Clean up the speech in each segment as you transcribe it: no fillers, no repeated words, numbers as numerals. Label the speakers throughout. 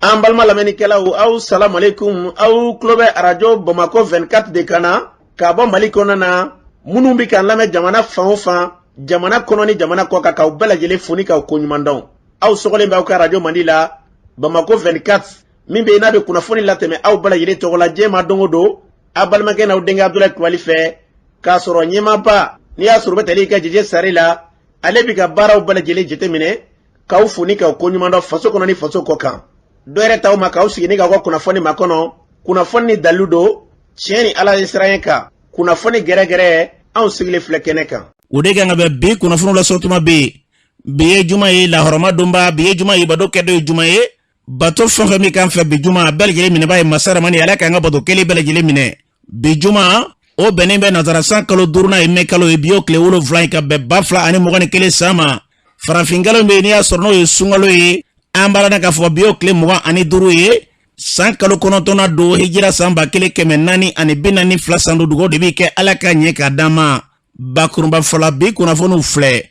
Speaker 1: An balima lamɛnnikɛlaw, aw salamualeykum. Aw tulo bɛ arajo Bamakɔ 24 de kan na ka bɔ Mali kɔnɔna na. Minnu bɛ k'an lamɛn jamana fan o fan, jamana kɔnɔ ni jamana kɔ kan, k'aw bɛɛ lajɛlen fo ni k'aw koɲuman dɔn. Aw sɔgɔlen bɛ aw ka arajo mandi la, Bamakɔ 24, min bɛ yen n'a bɛ kunnafoni latɛmɛ aw bɛɛ lajɛlen tɔgɔ la diɲɛ ma don o don, aw balimakɛ n'aw denkɛ Abudulayi Kulubali fɛ, k'a sɔrɔ ɲɛmaaba n'i y'a sɔrɔ u bɛ tali kɛ Jeje Sare la, ale bɛ ka baaraw bɛɛ lajɛlen jateminɛ, k'aw fo ni k'aw koɲuman dɔn faso kɔnɔ ni faso kɔ kan. Dɔ yɛrɛ t'aw ma k'aw sigi ni k'aw ka kunnafoni makɔnɔ, kunnafoni ni dalilu don, tiɲɛ ni Ala ye siran kan, kunnafoni gɛrɛgɛrɛ, anw sigilen filɛ kɛnɛ kan.
Speaker 2: O de kan ka bɛn bi kunnafoniw lasɔrɔ tuma bɛ yen. Bi ye juma ye, lahɔrɔma donba. Bi ye juma ye, bato kɛ don ye juma ye. Bato fɛn fɛn min k'an fɛ bi juma, a bɛɛ lajɛlen minɛba ye masa ramani. Ala k'an ka bato kelen bɛɛ lajɛlen minɛ. Bi juma, o bɛnnen bɛ nazara san kalo duurunan ye, mɛ kalo ye. Bi y'o tile 7 ye ka bɛn 2021 san ma. Farafinkalo bɛ yen, n'i y'a sɔrɔ n'o ye sunkalo ye, an b'a la k'a fɔ bi y'o tile 25 ye, san kalo kɔnɔntɔnnan don, hijira san 1442 san don. Dugawu de bɛ kɛ, Ala ka ɲɛ k'a d'an ma. Bakurunba fɔla, bi kunnafoniw filɛ.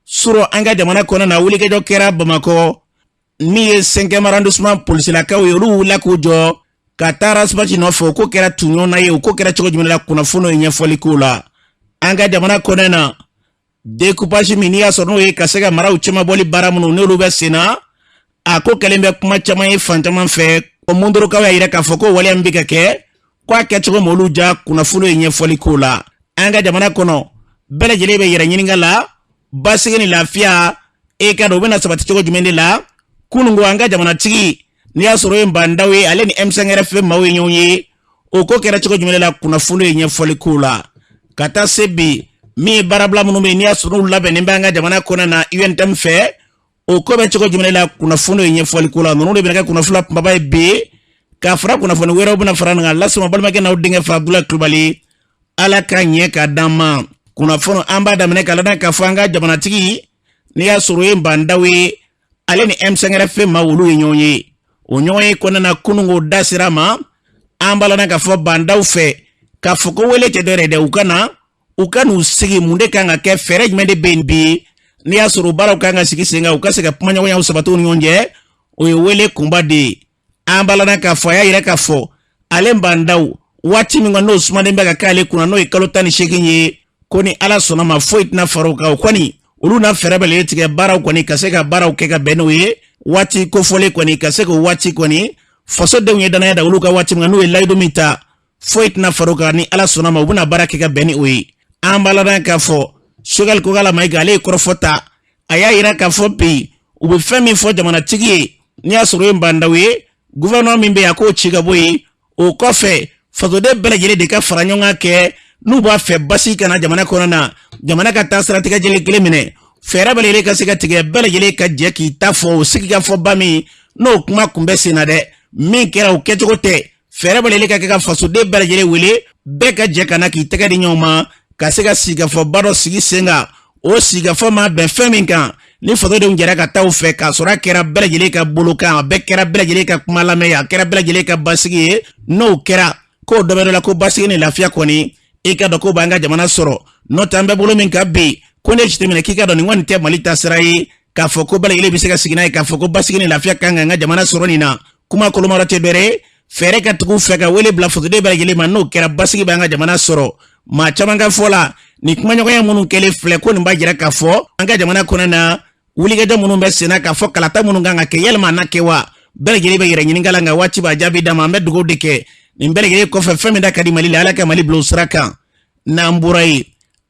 Speaker 2: Surɔ, an ka jamana kɔnɔ na, wulikajɔ kɛra Bamakɔ. Min ye cinquième arrondissement polisilakaw ye, olu wulila k'u jɔ ka taa Ras Bath nɔfɛ. O ko kɛra tuɲɔgɔnna ye. O ko kɛra cogo jumɛn la? Kunnafoniw ye ɲɛfɔli k'o la. An ka jamana kɔnɔ na, découpage min n'i y'a sɔrɔ n'o ye ka se ka maraw cɛmabɔli baara minnu n'olu bɛ sen na, a ko kɛlen bɛ kuma caman ye fan caman fɛ. O Mondorokaw y'a yira k'a fɔ ko waleya min bɛ ka kɛ, ko a kɛcogo m'olu ja. Kunnafoniw ye ɲɛfɔli k'o la. An ka jamana kɔnɔ, bɛɛ lajɛlen bɛ yɛrɛ ɲininka la, basigi ni lafiya, e ka dɔn o bɛna sabati cogo jumɛn de la? Kununko, an ka jamanatigi n'i y'a sɔrɔ o ye Bah N'Daw ye, ale ni M5 RFP maaw ye ɲɔgɔn ye. O ko kɛra cogo jumɛn de la? Kunnafoni ye ɲɛfɔli k'o la. Ka taa se bi, min ye baarabila minnu bɛ yen n'i y'a sɔrɔ n'u labɛnnen bɛ an ka jamana kɔnɔ na UNTM fɛ, o ko bɛ cogo jumɛn de la? Kunnafoni ye ɲɛfɔli k'o la. Ninnu de bɛna kɛ kunnafoni kunbaba ye bi, ka fara kunnafoni wɛrɛw bɛna fara nin kan. Lasama balimakɛ n'aw denkɛ fɛ, Abudulayi Kulubali. Ala ka ɲɛ ka d'an ma. Kunnafoni, an b'a daminɛ k'a ladɔn k'a fɔ an ka jamanatigi n'i y'a sɔrɔ o ye Bah N'Daw ye, ale ni M5 RFP maaw, olu ye ɲɔgɔn ye. O ɲɔgɔn ye kɔnɔna na, kununko da sera ma. An b'a ladɔn k'a fɔ Bah N'Daw fɛ k'a fɔ ko wele tɛ dɔwɛrɛ dɛ, u ka na, u ka n'u sigi. Mun de kan ka kɛ? Fɛɛrɛ jumɛn de bɛ yen bi n'i y'a sɔrɔ baaraw kan ka sigi sen kan, u ka se ka kumaɲɔgɔnyaw sabati u ni ɲɔgɔn cɛ? O ye wele kunba de ye. An b'a ladɔn k'a fɔ a y'a yira k'a fɔ ale Bah N'Daw, waati min kɔni n'o sumaden bɛ ka k'ale kunna, n'o ye kalo 18 ye, ko ni Ala sɔnna ma, foyi tɛna fara o kan. O kɔni, olu na fɛɛrɛ bɛɛ lajɛlen tigɛ baaraw kɔni ka se ka baaraw kɛ ka bɛn n'o ye. Waati kofɔlen kɔni, ka se k'o waati kɔni, fasodenw ye danaya da olu ka waati min kan, n'u ye layidu min ta, foyi tɛna fara o kan. Ni Ala sɔnna ma, u bɛna baara kɛ ka bɛn ni o ye. An b'a ladɔn k'a fɔ Choguel Kokalla Maïga, ale ye kɔrɔfɔ ta. A y'a yira k'a fɔ bi, u bɛ fɛn min fɔ jamanatigi ye n'i y'a sɔrɔ o ye Bah N'Daw ye, gouvernement min bɛ yen, a k'o ci ka bɔ yen. O kɔfɛ, fasoden bɛɛ lajɛlen de ka fara ɲɔgɔn kan kɛ n'u b'a fɛ basi ka na jamana kɔnɔ na, jamana ka taa siratigɛ jɛlen kelen minɛ, fɛɛrɛ bɛɛ lajɛlen ka se ka tigɛ, bɛɛ lajɛlen ka jɛ k'i ta fɔ. O sigikafɔba min n'o kuma kun bɛ sen na dɛ, min kɛra, o kɛcogo tɛ. Fɛɛrɛ bɛɛ lajɛlen ka kɛ ka fasoden bɛɛ lajɛlen wele, bɛɛ ka jɛ ka na k'i tɛgɛ di ɲɔgɔn ma ka se ka sigikafɔba dɔ sigi sen kan. O sigikafɔ ma bɛn fɛn min kan, ni fasodenw jɛra ka taa u fɛ, k'a sɔrɔ a kɛra bɛɛ lajɛlen ka bolo kan, a bɛɛ kɛra bɛɛ lajɛlen ka kuma lamɛn ye, a kɛra bɛɛ lajɛlen ka basigi ye. N'o kɛra, k'o dɔ bɛ dɔ la, ko basigi ni lafiya kɔni, i ka dɔn ko b'an ka jamana sɔrɔ. N'o tɛ, an bɛ bolo min kan bi, ko ne jateminɛ k'i ka dɔn nin kɔni tɛ Mali ta sira ye, k'a fɔ ko bɛɛ lajɛlen bɛ se ka sigi n'a ye, k'a fɔ ko basigi ni lafiya kan ka an ka jamana sɔrɔ nin na. Kuma kolomayɔrɔ tɛ dɔwɛrɛ ye, fɛɛrɛ ka tugu fɛ ka wele bila fasoden bɛɛ lajɛlen ma. N'o kɛra, basigi b'an ka jamana sɔrɔ. Maa caman ka fɔ la, nin kumaɲɔgɔnya minnu kɛlen filɛ, ko nin b'a jira k'a fɔ an ka jamana kɔnɔ na, wulikajɔ minnu bɛ senna, k'a fɔ kalata minnu kan ka kɛ, yalima a na kɛ wa? Bɛɛ lajɛlen bɛ yɛrɛ ɲininka la, nka waati b'a jaabi d'a ma. An bɛ dugawu de kɛ nin bɛɛ lajɛlen kɔfɛ, fɛn min da ka di Mali la, Ala ka Mali bila o sira kan. N'an bɔra yen,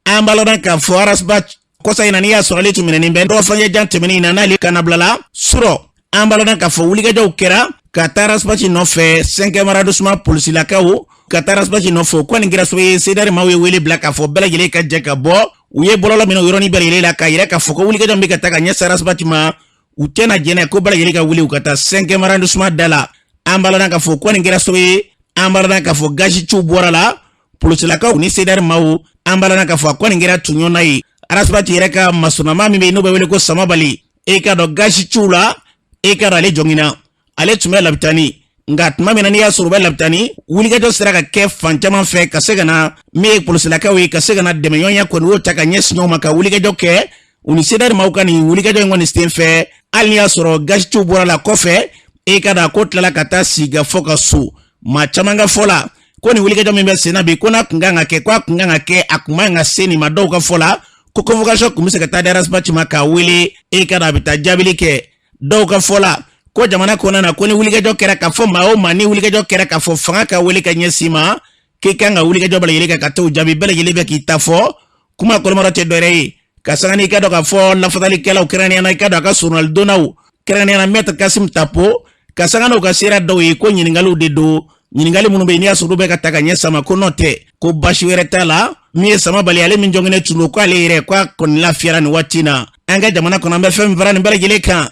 Speaker 2: an b'a lɔn k'a fɔ Ras Bath, kɔsa in na n'i y'a sɔrɔ ale tun minɛnen bɛ dɔgɔfɔɲɛ jan tɛmɛnen in na, n'ale kanabilala surɔ, an b'a lɔn k'a fɔ wulikajɔw kɛra ka taa Ras Bath nɔfɛ, cinquième arrondissement polisilakaw ka taa Ras Bath nɔfɛ. O kɔni kɛra sababu ye, CDR maaw ye wele bila k'a fɔ bɛɛ lajɛlen ka jɛ ka bɔ. U ye bɔlɔlɔ minɛ o yɔrɔnin bɛɛ lajɛlen la k'a yira k'a fɔ ko wulikajɔ min bɛ ka taa ka ɲɛsin Ras Bath ma, u tɛna jɛnɛ, ko bɛɛ lajɛlen ka wuli u ka taa cinquième arrondissement da la. An b'a lɔn k'a fɔ kɔni kɛra sababu ye, an b'a lɔn k'a fɔ gazijiw bɔra la polisilakaw ni CDR maaw. An b'a lɔn k'a fɔ a kɔni kɛra tuɲɔgɔnna ye. Ras Bath yɛrɛ ka masurunama min bɛ yen n'o bɛ wele ko Samabali, e ka dɔn gazijiw la, e ka dɔn ale jɔngina, ale tun bɛ labitani. Nka tuma min na n'i y'a sɔrɔ u bɛ labitani, wulikajɔ sera ka kɛ fan caman fɛ ka se ka na min ye polisilakaw ye, ka se ka na dɛmɛɲɔgɔnya kɔni y'o ta ka ɲɛsin ɲɔgɔn ma ka wulikajɔ kɛ u ni CDR maaw ka nin wulikajɔ in kɔni sen fɛ. Hali n'i y'a sɔrɔ gazijiw bɔra la kɔfɛ, E ka da ko tilala ka taa sigi fɔ ka so. Maa caman ka fɔ la, ko nin wulikajɔ min bɛ sen na bi, ko n'a kun kan ka kɛ, ko a kun kan ka kɛ, a kun man ka se nin ma. Dɔw ka fɔ la, ko convocation kun bɛ se ka taa di Ras Bath ma k'a wele, e ka da a bɛ taa jaabili kɛ. Dɔw ka fɔ la, ko jamana kɔnɔna na, ko ni wulikajɔ kɛra k'a fɔ maa o maa, ni wulikajɔ kɛra k'a fɔ fanga ka wele ka ɲɛsin ma, k'i kan ka wulikajɔ bɛɛ lajɛlen kɛ ka t'o jaabi. Bɛɛ lajɛlen bɛ k'i ta fɔ. Kuma kɔlɔmɔrɔ tɛ dɔwɛrɛ ye ka sanga ni i ka dɔn k'a fɔ lafasalikɛlaw, kɛrɛnkɛrɛnnenya la i ka dɔn a ka surunalidonnaw, kɛrɛnkɛrɛnnenya la maître Kasim Tapo, ka sanga n'o ka seereya dɔw ye, ko ɲininkaliw de don, ɲininkali minnu bɛ yen n'i y'a sɔrɔ olu bɛ ka ta ka ɲɛ sama, ko n'o tɛ ko basi wɛrɛ t'a la. Min ye Sama Bali, ale min jɔnginen tun don, k'ale yɛrɛ k'a kɔni lafiyara nin waati in na. An ka jamana kɔnɔ, an bɛ fɛn min fara nin bɛɛ lajɛlen kan,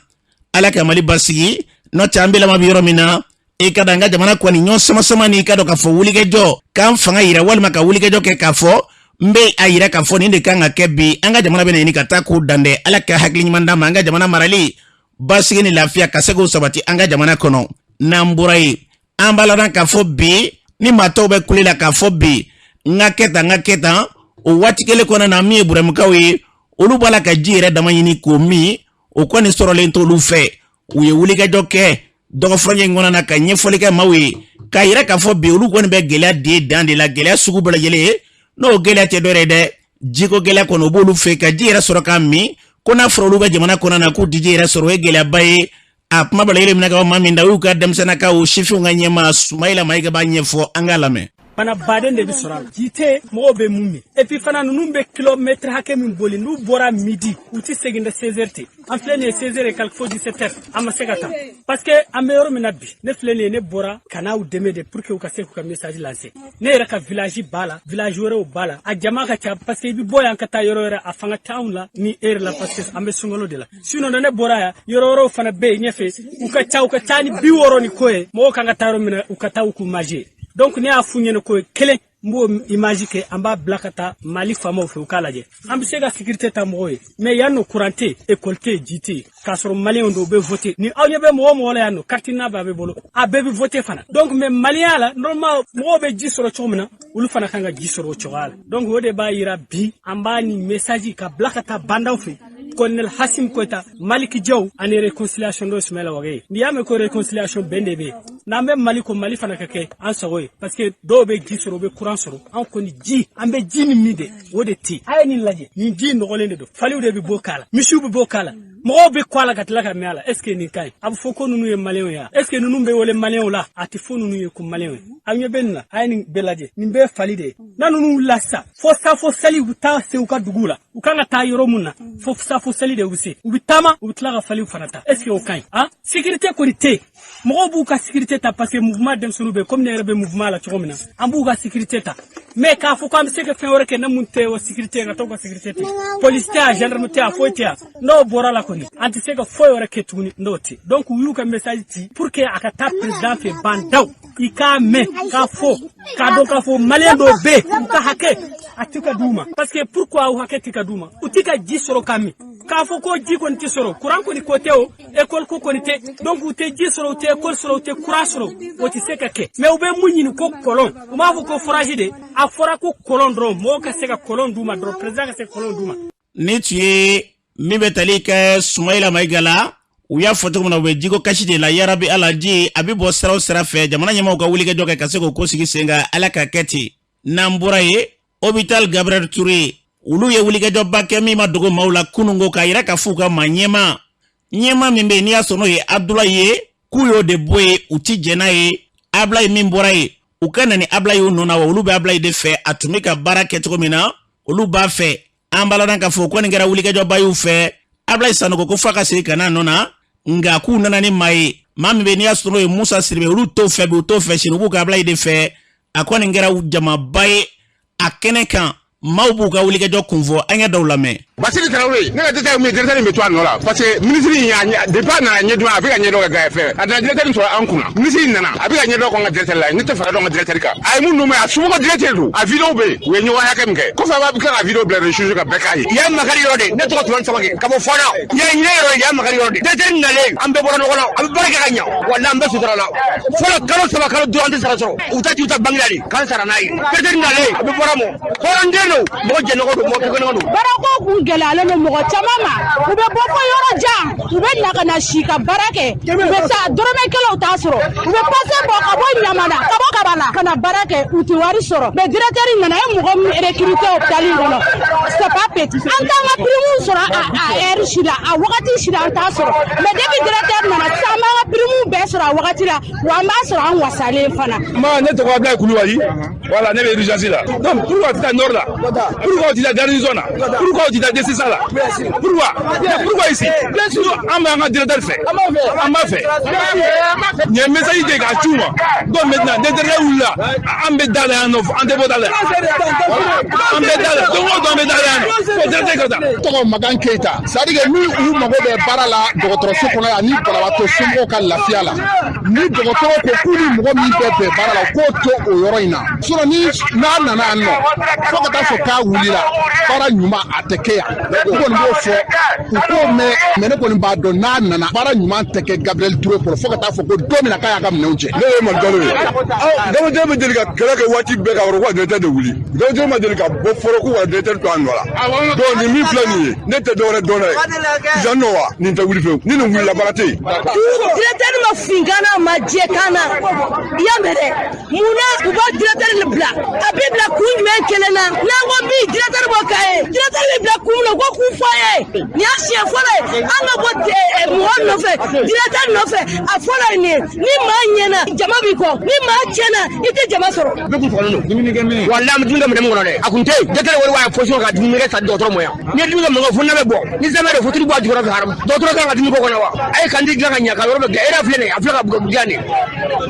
Speaker 2: Ala ka Mali basigi. N'o tɛ, an bɛ lama bɛ yɔrɔ min na, i ka dɔn an ka jamana kɔni ɲɔgɔn sama-sama ni i ka dɔn k'a fɔ wulikajɔ k'an fanga yira, walima ka wulikajɔ kɛ k'a fɔ n bɛ a yira k'a fɔ nin de kan ka kɛ bi, an ka jamana bɛna ɲini ka taa k'o dan dɛ. Ala ka hakili ɲuman d'an ma, an ka jamana marali basigi ni lafiya ka se k'o sabati an ka jamana kɔnɔ. N'an bɔra yen, an b'a ladɔn k'a fɔ bi ni maa tɔw bɛ kule la k'a fɔ bi n ka kɛ tan, n ka kɛ tan, o waati kelen kɔnɔna na, min ye Burɛmukaw ye, olu b'a la ka ji yɛrɛ dama ɲini k'o min, o kɔni sɔrɔlen t'olu fɛ. U ye wulikajɔ kɛ dɔgɔfurancɛ in kɔnɔna na ka ɲɛfɔli kɛ maaw ye k'a yira k'a fɔ bi olu kɔni bɛ gɛlɛya de dan de la, gɛlɛya sugu bɛɛ lajɛlen ye. N'o gɛlɛya tɛ dɔwɛrɛ ye dɛ, jiko gɛlɛya kɔni o b'olu fɛ, ka ji yɛrɛ sɔrɔ k'a min. Ko n'a fɔra olu bɛ jamana kɔnɔna na k'u tɛ ji yɛrɛ sɔrɔ, o ye gɛlɛyaba ye. A kuma bɛɛ lajɛlen minɛ ka bɔ maa min da, o y'u ka denmisɛnninakaw sifinw ka ɲɛmaa Sumayila Mayiga b'a ɲɛfɔ, an k'a lamɛn.
Speaker 3: Bana baden de bɛ sɔrɔ a la, ji tɛ, mɔgɔw bɛ mun min? Et puis fana, ninnu bɛ kilomètre hakɛ min boli, n'u bɔra midi, u tɛ segin dɛ 16 heures ten. An filɛ nin ye 16 heures et quelque fo 17 heures, an ma se ka taa, parce que an bɛ yɔrɔ min na bi, ne filɛ nin ye, ne bɔra ka n'aw dɛmɛ de pour que u ka se k'u ka message lancer. Ne yɛrɛ ka village b'a la, village wɛrɛw b'a la, a jama ka ca, parce que i bɛ bɔ yan ka taa yɔrɔ wɛrɛ, a fanga t'anw la ni heure la, parce que an bɛ sunkalo de la. Sinon ne bɔra yan, yɔrɔ wɛrɛw fana bɛ yen ɲɛfɛ, u ka ca ni 60 ni ko ye. Mɔgɔw kan ka taa yɔrɔ min na, u ka taa u k'u manger. Donc ne y'a f'u ɲɛna ko kelen, n b'o image kɛ, an b'a bila ka taa Mali faamaw fɛ, u k'a lajɛ. An bɛ se ka sécurité ta mɔgɔw ye, mais yan nɔ, courant tɛ yen, école tɛ yen, ji tɛ yen, k'a sɔrɔ maliyɛnw don, u bɛ voter. Ni aw ɲɛ bɛ mɔgɔ o mɔgɔ la yan nɔ, carte n'a bɛɛ bɛ bolo, a bɛɛ bɛ voter fana. Donc mais maliyɛnya la, normalement mɔgɔw bɛ ji sɔrɔ cogo min na, olu fana kan ka ji sɔrɔ o cogoya la. Donc o de b'a yira bi, an b'a nin message ka bila ka taa bandaw fɛ, colonel Assimi Goïta, Maliki Diaw ani réconciliation dɔ Sumayila Wage ye. N'i y'a mɛn ko réconciliation, bɛn de bɛ yen. N'an bɛ Mali ko, Mali fana ka kɛ an sago ye, parce que dɔw bɛ ji sɔrɔ, u bɛ courant sɔrɔ, an kɔni ji, an bɛ ji min min de, o de tɛ yen. A ye nin lajɛ, nin ji nɔgɔlen de don, faliw de bɛ bɔ k'a la, misiw bɛ bɔ k'a la, mɔgɔw bɛ kɔ a la ka tila ka mɛn a la. Est ce que nin ka ɲi? A bɛ fɔ ko ninnu ye maliyɛnw ye? Est ce que ninnu bɛ wele maliyɛnw la? A tɛ fɔ ninnu ye ko maliyɛnw ye. Aw ɲɛ bɛ nin na, a ye nin bɛɛ lajɛ, nin bɛɛ ye fali de ye. N'a ninnu wulila sisan fo safo sali, u bɛ taa se u ka dugu la, u kan ka taa yɔrɔ mun na, fo safo sali de u bɛ se, u bɛ taama, u bɛ tila ka faliw fana ta. Est ce que o ka ɲi? Ah, sécurité kɔni tɛ yen. Mɔgɔw b'u ka sécurité ta, parce que mouvement denmisɛnninw bɛ yen, komi ne yɛrɛ bɛ mouvement la cogo min na, an b'u ka sécurité ta. Mais k'a fɔ k'an bɛ se ka fɛn wɛrɛ kɛ ne mun tɛ o sécurité, ka t'o ka sécurité tɛ, police tɛ yan, gendarme tɛ yan, foyi tɛ yan. N'o bɔra la kɔni, an tɛ se ka foyi wɛrɛ kɛ tuguni n'o tɛ. Donc u y'u ka message ci pour que a ka taa président fɛ bandaw, i k'a mɛn k'a fɔ, k'a dɔn k'a fɔ maliyɛn dɔw bɛ yen, u ka hakɛ a tɛ ka d'u ma. Parce que pourquoi u hakɛ tɛ ka d'u ma? U tɛ ka ji sɔrɔ ka min. K'a fɔ ko ji kɔni tɛ sɔrɔ, courant kɔni ko tɛ, o école ko kɔni tɛ. Donc u tɛ ji sɔrɔ, u tɛ école sɔrɔ, u tɛ courant sɔrɔ, o tɛ se ka kɛ. Mais u bɛ mun ɲini? Ko kɔlɔn. U m'a fɔ ko forage de, a fɔra ko kɔlɔn dɔrɔn, mɔgɔw ka se ka kɔlɔn d'u ma dɔrɔn, président ka se ka kɔlɔn d'u ma.
Speaker 2: Ni tun ye min bɛ tali kɛ Sumayila Mayiga la, u y'a fɔ cogo min na, u bɛ jiko kasi de la. Yarabi Ala, ji a bɛ bɔ sira o sira fɛ, jamana ɲɛmaaw ka wulikajɔ kɛ ka se k'o ko sigi sen kan, Ala ka kɛ ten. N'an bɔra yen, hôpital Gabriel Touré, olu ye wulikajɔba kɛ min ma dogo maaw la kununko, k'a yira k'a f'u ka maa ɲɛmaa ɲɛmaa min bɛ yen, n'i y'a sɔrɔ n'o ye Abdulayi ye, k'u y'o de bɔ yen, u ti jɛn n'a ye. Abulayi min bɔra yen, u ka na ni Abulayi y'u nɔ na wa, olu bɛ Abulayi de fɛ, a tun bɛ ka baara kɛ cogo min na, olu b'a fɛ. An b'a ladɔn k'a fɔ ko nin kɛra wulikajɔba y'u fɛ. Abulayi Sanogo ko f'a ka segin ka n'a nɔ na, nka k'u nana ni maa ye, maa min bɛ, n'i y'a sɔrɔ n'o ye Musa Siribe, olu t'o fɛ bi, u t'o fɛ sini, u b'u ka Abulayi de fɛ. A kɔni kɛra jamaba ye a kɛnɛ kan, maaw b'u ka wulikajɔ kun fɔ, an ka dɔw lamɛn.
Speaker 4: Basiri Tarawele, ne ka directeur ye min ye, directeur in bɛ to a nɔ la, parce que ministre in y'a ɲɛ, depuis a nana ɲɛdɔn, a bɛ ka ɲɛdɔn ka gɛlɛn fɛ. A nana directeur in sɔrɔ an kunna. Ministre in nana, a bɛ ka ɲɛdɔn k'an ka directeur la, ne tɛ fɛɛrɛ dɔn an ka directeur kan. A ye mun nommé, a somɔgɔ directeur don, a vidéo bɛ yen, u ye ɲɔgɔn hakɛ min kɛ. Kɔfɛ a b'a tila ka vidéo bila réseaux sociaux kan, bɛɛ k'a ye.
Speaker 5: Yan makari yɔrɔ de, ne tɔgɔ Tumani Samake ka bɔ Fana. Yan ɲinɛ yɔrɔ, yan makari yɔrɔ de. Directeur nalen, an bɛɛ bɔra ɲɔgɔn na, an bɛ baara kɛ ka ɲa. Walahi an bɛɛ sutura la. Fɔlɔ kalo 3, kalo 5 an tɛ sara sɔrɔ. U ta ci u ta banque la de, k'an sara n'a ye. Directeur nalen, a bɛ bɔra mɔ. Hɔrɔnden don, mɔgɔ jɛnɔgɔ don, mɔgɔ kɛkɛnɔgɔ don.
Speaker 6: Baarako kun Gɛlɛyalen don mɔgɔ caman ma. U bɛ bɔ fo yɔrɔ jan, u bɛ na ka na si ka baara kɛ, u bɛ taa dɔrɔmɛ kelenw t'a sɔrɔ. U bɛ pase bɔ ka bɔ Ɲamana, ka bɔ Kabala ka na baara kɛ, u tɛ wari sɔrɔ. Mais directeur nana ye mɔgɔ min recruter hôpital in kɔnɔ, c'est pas petit. An t'an ka prime sɔrɔ a heure si la, a wagati si la an t'a sɔrɔ. Mais depuis directeur nana sisan, an b'an ka prime bɛɛ sɔrɔ a wagati la, wa an b'a sɔrɔ an wasalen fana.
Speaker 7: Ma ne tɔgɔ Ablaye Kulubali, voilà, ne bɛ urgence la. Donc pourquoi tu taa nord la? Pourquoi tu taa garnison na? Pourquoi tu taa DCSA la? Pourquoi? Pourquoi ici? An bɛ an ka directeur fɛ, an b'a fɛ. Nin ye message de k'a ci u ma. Donc maintenant ni directeur wulila, an bɛ da la yan nɔ, an tɛ bɔ da la yan. An bɛ da la don o don, an bɛ da la yan nɔ fo directeur ka taa.
Speaker 8: Tɔgɔ Magan Keyita. C'est à dire que ni u mago bɛ baara la dɔgɔtɔrɔso kɔnɔ yan, ni banabaatɔ somɔgɔw ka lafiya la, ni dɔgɔtɔrɔ ko k'u ni mɔgɔ min bɛ bɛn baara la, u k'o to o yɔrɔ in na. Sinon ni n'a nana yan nɔ, fo ka taa fɔ k'a wulila, baara ɲuman a tɛ kɛ yan. U kɔni b'o fɔ, u k'o mɛn, mais ne kɔni b'a dɔn n'a nana, baara ɲuman tɛ kɛ Gabriel Touré kɔrɔ fo ka taa fɔ ko don min na k'a y'a ka minɛnw cɛ.
Speaker 9: Ne ye Mali ye. Gabriel bɛ deli ka kɛlɛ kɛ waati bɛɛ ka yɔrɔ ko ka directeur de wuli. Gabriel ma deli ka bɔ fɔlɔ k'u ka directeur to a nɔ la. Donc nin min filɛ nin ye, ne tɛ dɔwɛrɛ dɔn dɛ. Yan nɔ wa, nin tɛ wuli fewu. Ni nin wulila, baara tɛ yen.
Speaker 10: Directeur ma fin kan na, ma jɛ kan na, i y'a mɛn dɛ. Munna u b'a directeur nin bila? A bɛ bila kun jumɛn kelen na? N'an ko bi directeur b'o k'a ye, directeur bɛ bila kun min na, u ko k'u fɔ a ye. Nin y'a siɲɛ fɔlɔ ye an ka bɔ mɔgɔ nɔfɛ, directeur nɔfɛ. A fɔlɔ ye nin ye. Ni maa ɲɛna, jama b'i kɔ. Ni maa tiɲɛna, i tɛ jama sɔrɔ.
Speaker 5: Ne kun fagalen don. Dumunikɛ. Walahi, an bɛ dumuni kɛ minɛn min kɔnɔ dɛ, a kun tɛ yen. Directeur wari wa position ka dumuni kɛ sa dɔgɔtɔrɔ ma yan. N'i ye dumuni kɛ minɛn kɔnɔ, fo n'a bɛ bɔ. Ni sɛbɛn don, fo tulu bɔ a jukɔrɔ fɛ haramu. Dɔgɔtɔrɔ kan ka dumuni k'o kɔnɔ wa? A ye cantine dilan ka ɲɛ, ka yɔrɔ bɛɛ dilan. E yɛrɛ filɛ nin ye, a filɛ ka dilan nin.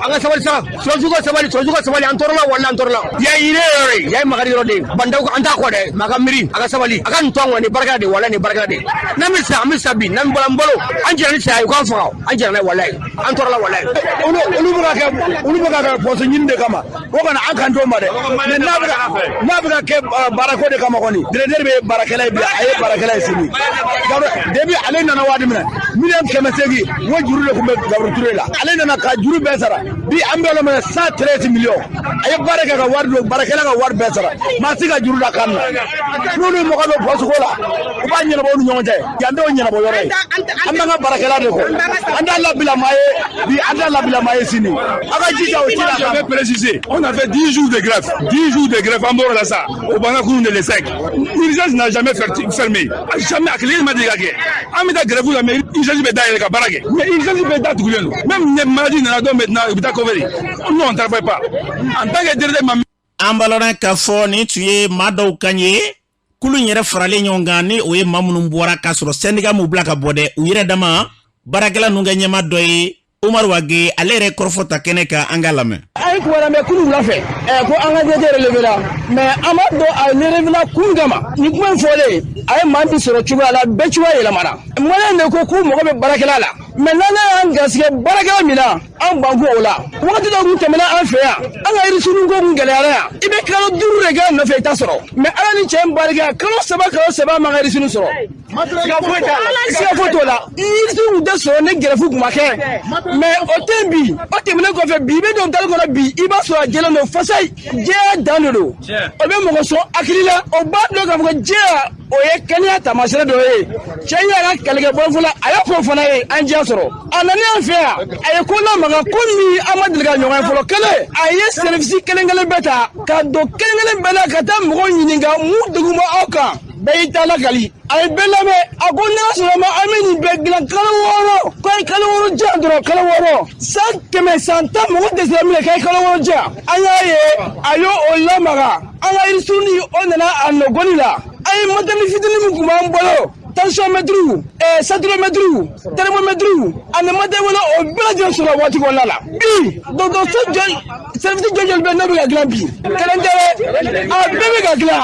Speaker 5: An ka sabali sa. Sɔrɔsiw ka sabali, sɔrɔsiw ka sabali, an tɔɔrɔla, walahi an tɔɔrɔla. Yan ye yɔrɔ ye, yan ye makari yɔrɔ de ye. Bandaw an t'a kɔ dɛ, mais a ka miiri, a ka sabali, a ka nin to an kɔnɔ, nin barika de, walahi nin barika de. N'an bɛ sa, an bɛ sa bi, n'an bɔra an balo, an jɛra ni saya ye, u k'an faga, an jɛra n'a ye, walahi. An tɔɔrɔla, walahi.
Speaker 7: Olu bɛ ka kɛ, olu bɛ ka kɛ poste ɲini de kama. O kana an kan t'o ma dɛ. Mais n'a bɛ ka kɛ baarako de kama kɔni, directeur bɛ baarakɛla ye bi, a ye baarakɛla ye sini. Depuis ale nana waati min na, 800 millions o juru de tun bɛ Gabriel Touré la. Ale nana ka juru bɛɛ sara. Bi an bɛ yɔrɔ min na, 113 millions. A ye baara kɛ ka wari don, baarakɛla ka wari bɛɛ sara. Maa si ka juru la kan na. N'olu mɔgɔ bɛ poste ko la, u b'a ɲɛnabɔ u ni ɲɔgɔn cɛ. Yan t'o ɲɛnabɔ yɔrɔ ye. An b'an ka baarakɛla de kɔ. An t'a labila maa ye bi, an t'a labila maa ye sini. A ka jija o ci la.
Speaker 9: Je vais préciser, on a fait 10 jours de grève. 10 jours de grève en bord là ça. Au Banakoun de l'ESSEC. L'urgence n'a jamais fermé. Jamais a kelen ma deli ka kɛ. An bɛ taa grève la, mais urgence bɛ dayɛlɛ ka baara kɛ. Mais urgence bɛ datugulen don. Même ni maladie nana donc maintenant u bɛ taa couvrir. Nous, on ne travaille pas. En tant que directeur ma
Speaker 2: An balɔnna k'a fɔ nin tun ye maa dɔw kan ye, kulu in yɛrɛ faralen ɲɔgɔn kan, ni o ye maa minnu bɔra k'a sɔrɔ syndicat m'u bila ka bɔ dɛ, u yɛrɛ dama baarakɛla ninnu kɛ ɲɛma dɔ ye Umaru Wage, ale yɛrɛ kɔrɔfɔ ta kɛnɛ kan, an k'a lamɛn.
Speaker 11: An ye kibaruya mɛn kunu wula fɛ ko an ka directeur relevé la, mais an b'a dɔn a relevé la kun kama. Nin kuma in fɔlen, a ye maa min sɔrɔ cogoya la, bɛɛ cogoya yɛlɛmana. Maliyɛn de ko k'u mago bɛ baarakɛla la, mais n'an y'an garisɛgɛ baarakɛla min na, an ban ko o la. Wagati dɔ kun tɛmɛna an fɛ yan, an ka yirisunni ko kun gɛlɛyara yan. I bɛ kalo 5 de kɛ nɔfɛ, i t'a sɔrɔ. Mais Ala ni cɛ barika, kalo 3, kalo 3, an m'an ka yirisunni sɔrɔ. Siga foyi t'a la, siga foyi t'o la. Yirisun kun tɛ sɔrɔ ni grève kun ma kɛ, mais o tɛ bi. O tɛmɛnen kɔfɛ, bi i bɛ don hôpital kɔnɔ bi, i b'a sɔrɔ a jɛlen don fasa, jɛya dan de don. O bɛ mɔgɔ sɔn hakili la, o b'a dɔn k'a fɔ ko jɛya o ye kɛnɛya taamasiyɛn dɔ ye. Cɛ in y'a ka kɛlɛkɛ bɔ fɔlɔ, a y'a fɔ fana ye an diya sɔrɔ. A nana an fɛ yan, a ye ko lamaga ko min an ma deli ka ɲɔgɔn ye fɔlɔ. Kelen, a ye service kelen kelen bɛɛ ta ka don kelen kelen bɛɛ la ka taa mɔgɔw ɲininka mun degun bɛ aw kan. Bɛɛ y'i ta lakali, a ye bɛɛ lamɛn. A ko n'ala sɔnna ma, an bɛ nin bɛɛ dilan kalo 6. K'a ye kalo 6 diyan dɔrɔn, kalo 6, san 100 san 10 mɔgɔ dɛsɛra min na, k'a ye kalo 6 diyan. An y'a ye a y'o o lamaga. An ka yirisunni o nana a nɔgɔni la. An ye matériel fitinin min tun b'an bolo, tensiomètre, saturomètre, thermomètre ani matériel, o bɛɛ lajɛlen sɔrɔ waati kɔnɔna la. Bi dɔgɔtɔrɔso jɔli, service jɔli jɔli bɛ n'o bɛ ka dilan bi? Kelen tɛ dɛ, a bɛɛ bɛ ka dilan.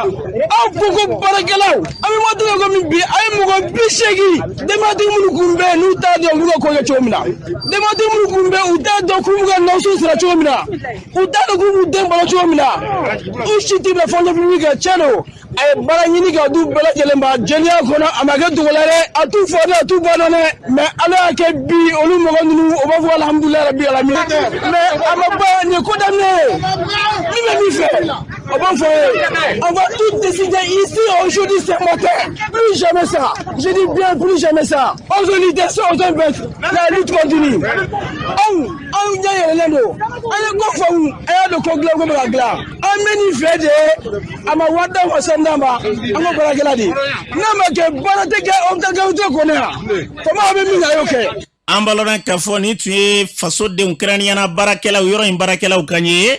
Speaker 11: Aw ko ko baarakɛlaw, an bɛ waati min komi bi, a ye mɔgɔ 80 denbayatigi minnu kun bɛ yen n'u t'a dɔn u b'u ka ko kɛ cogo min na, denbayatigi minnu kun bɛ yen u t'a dɔn k'u b'u ka nɔnso sara cogo min na, u t'a dɔn k'u b'u den balo cogo min na, u si t'i bila fonction publique kan. Tiɲɛ don, a ye baara ɲini ka d'u bɛɛ lajɛlen ma jɛlenya kɔnɔ. A ma kɛ dogo la dɛ, a t'u fɔ dɛ, a t'u ba dɔn dɛ, mais Ala y'a kɛ bi olu mɔgɔ ninnu o b'a fɔ alhamdulilayi rabi alamin. Mais a ma ban, nin ye ko daminɛ ye. Min bɛ min fɛ, O b'an fɔ ye. On va tout décider ici aujourd'hui ce matin. Plus jamais ça. Je dis bien plus jamais ça. 11 leaders, 11 20, la lutte continue. Anw, anw ɲɛ yɛlɛlen don. An ye ko faamu, a y'a dɔn ko dilan ko bɛ ka dilan. An bɛ nin fɛ de, a ma wari d'an ma, sanu d'an ma, an ko baarakɛla de. N'a ma kɛ, baara tɛ kɛ hôpital Gabriel kɔnɔ yan. Faama bɛ min kɛ, a y'o kɛ.
Speaker 2: An b'a k'a fɔ nin tun ye fasodenw, kɛrɛnkɛrɛnnenya baarakɛlaw, yɔrɔ in baarakɛlaw kan ye,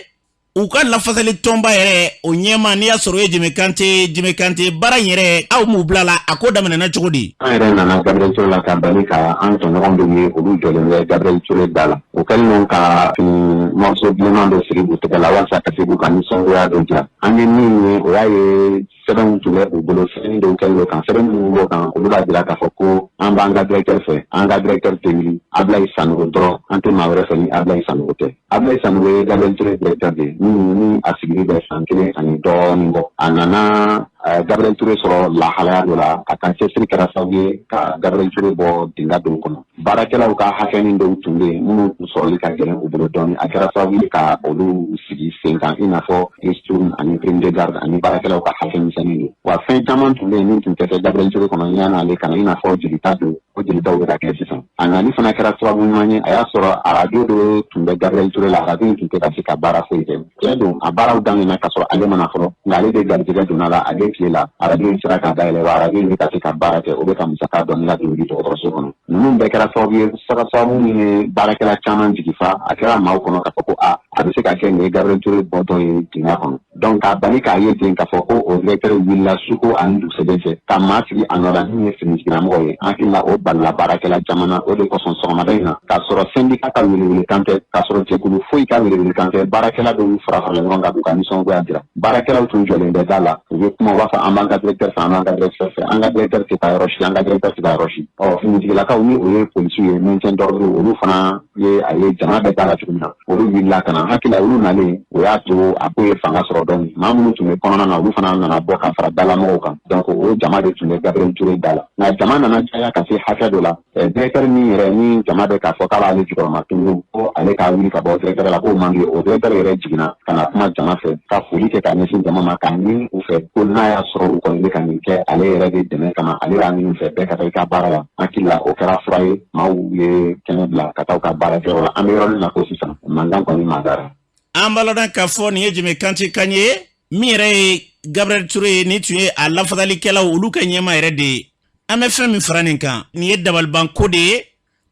Speaker 2: u ka lafasali tɔnba yɛrɛ o ɲɛma. N'i y'a sɔrɔ o ye Jimi Kante, Jimi Kante, baara in yɛrɛ, aw m'u bila la, a ko daminɛna cogo di?
Speaker 12: An yɛrɛ nana Gabriel Touré la ka bali ka an tɔɲɔgɔn dɔw ye, olu jɔlen bɛ Gabriel Touré da la. O kɛlen don ka fini morceau bilenman dɔ siri u tɛgɛ la walasa ka se k'u ka nisɔngoya dɔ jira. An ye min ye, o y'a ye sɛbɛnw tun bɛ u bolo, sɛbɛn dɔw kɛlen don kan, sɛbɛn minnu b'o kan, olu b'a jira k'a fɔ ko an b'an ka directeur fɛ, an ka directeur tɛ wuli, Ablaye Sanogo dɔrɔn, an tɛ maa wɛrɛ fɛ ni Ablaye Sanogo tɛ. Ablaye Sanogo ye Gabriel Touré directeur de ye min ni a sigili bɛ san kelen ani dɔɔnin bɔ. A nana Gabriel Touré sɔrɔ lahalaya dɔ la, a ka cɛsiri kɛra sababu ye ka Gabriel Touré bɔ dinga dɔw kɔnɔ. Baarakɛlaw ka hakɛnin dɔw tun bɛ yen minnu tun sɔrɔli ka gɛlɛn u bolo dɔɔnin, a kɛra sababu ye ka olu sigi sen kan, i n'a fɔ ristourne ani prime de garde ani baarakɛlaw ka hakɛ misɛnnin don. Wa fɛn caman tun bɛ yen min tun tɛ kɛ Gabriel Touré kɔnɔ yan'ale ka na, i n'a fɔ jelita don, o jelitaw bɛ ka kɛ sisan. A nali fana kɛra sababu ɲuman ye. A y'a sɔrɔ arajo dɔ tun bɛ Gabriel Touré la, arajo in tun tɛ ka se ka baara foyi kɛ. Tiɲɛ don, a baaraw daminɛna ka sɔrɔ ale mana fɔlɔ, nka ale de garijɛgɛ donna la. Ale tile la, arajo in sera ka dayɛlɛ, wa arajo in bɛ ka se ka baara kɛ, o bɛ ka musaka dɔɔni ladon dɔgɔtɔrɔso kɔnɔ. Ninnu bɛɛ kɛra sababu ye, sababu min ye baarakɛla caman jigi fa. A kɛra maaw kɔnɔ k'a fɔ ko a a bɛ se ka kɛ nin ye Gabriel Touré bɔtɔ ye dingɛ kɔnɔ. Donc k'a bali k'a ye ten k'a fɔ ko o directeur wulila suko ani dugusɛjɛ cɛ ka maa sigi a nɔ la min ye finitigilamɔgɔ ye, an hakili la o balila baarakɛla caman na. O de kosɔn sɔgɔmada in na, k'a sɔrɔ syndicat ka welewelekan tɛ, k'a sɔrɔ jɛkulu foyi ka welewelekan tɛ, baarakɛla dɔw fara farala ɲɔgɔn kan k'u ka nisɔngoya jira. Baarakɛlaw tun jɔlen bɛ da la, u bɛ kuma, u b'a fɔ an b'an ka directeur fɛ, an b'an ka directeur fɛ, an ka directeur tɛ taa yɔrɔ si, an ka directeur tɛ taa yɔrɔ si. Ɔ finitigilakaw, ni o ye polisiw ye, maintien d'ordre, olu fana ye a ye jama bɛɛ da la cogo min na, olu wulila ka na. Hakili la, olu nalen, o y'a to a ko ye fanga sɔrɔ dɔɔni. Maa minnu tun bɛ kɔnɔna na, olu fana nana bɔ ka fara dalamɔgɔw kan. Donc o jama de tun bɛ Gabriel Touré da la. Nka jama nana caya ka se hakɛ dɔ la, directeur min yɛrɛ ni jama bɛ k'a fɔ k'a b'ale jukɔrɔma tunun, ko ale ka wuli ka bɔ directeur la, k'o man di, o directeur yɛrɛ jiginna ka na kuma jama fɛ, ka foli kɛ ka ɲɛsin jama ma, k'a ɲini u fɛ ko n'a y'a sɔrɔ u kɔni bɛ ka nin kɛ ale yɛrɛ de dɛmɛ kama, ale b'a ɲini u fɛ bɛɛ ka taa i ka baara la. Hakili la, o kɛra fura ye, maaw ye kɛnɛ bila ka taa u ka baarakɛyɔrɔ la. An bɛ yɔrɔ min na ko sisan, mankan kɔni man dara.
Speaker 2: An b'a lɔn k'a fɔ nin ye Jimi Kante kan ye, min yɛrɛ ye Gabriel Touré ye, nin tun ye a lafasalikɛlaw olu ka ɲɛma yɛrɛ de ye. An bɛ fɛn min fara nin kan, nin ye dabalibanko de ye.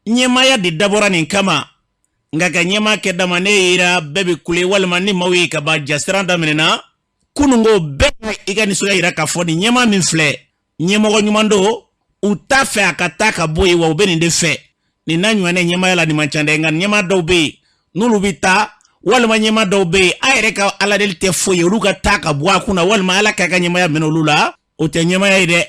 Speaker 2: Ɲɛmaaya de dabɔra nin kama, nka ka ɲɛmaa kɛ dama ne yira bɛɛ bɛ kule, walima ni maaw ye ka ban jasiran daminɛna kununko, bɛɛ i ka nisɔndiya yira k'a fɔ nin ɲɛmaa min filɛ, ɲɛmɔgɔ ɲuman don, u t'a fɛ a ka taa ka bɔ yen, wa u bɛ nin de fɛ. Nin n'a ɲɔgɔnna ɲɛmaaya la, nin man ca dɛ. Nka ɲɛmaa dɔw bɛ yen n'olu bɛ taa, walima ɲɛmaa dɔw bɛ yen, a yɛrɛ ka aladeli tɛ foyi ye olu ka taa ka bɔ a kunna, walima Ala k'a ka ɲɛmaaya minɛ olu la, o tɛ ɲɛmaaya ye dɛ.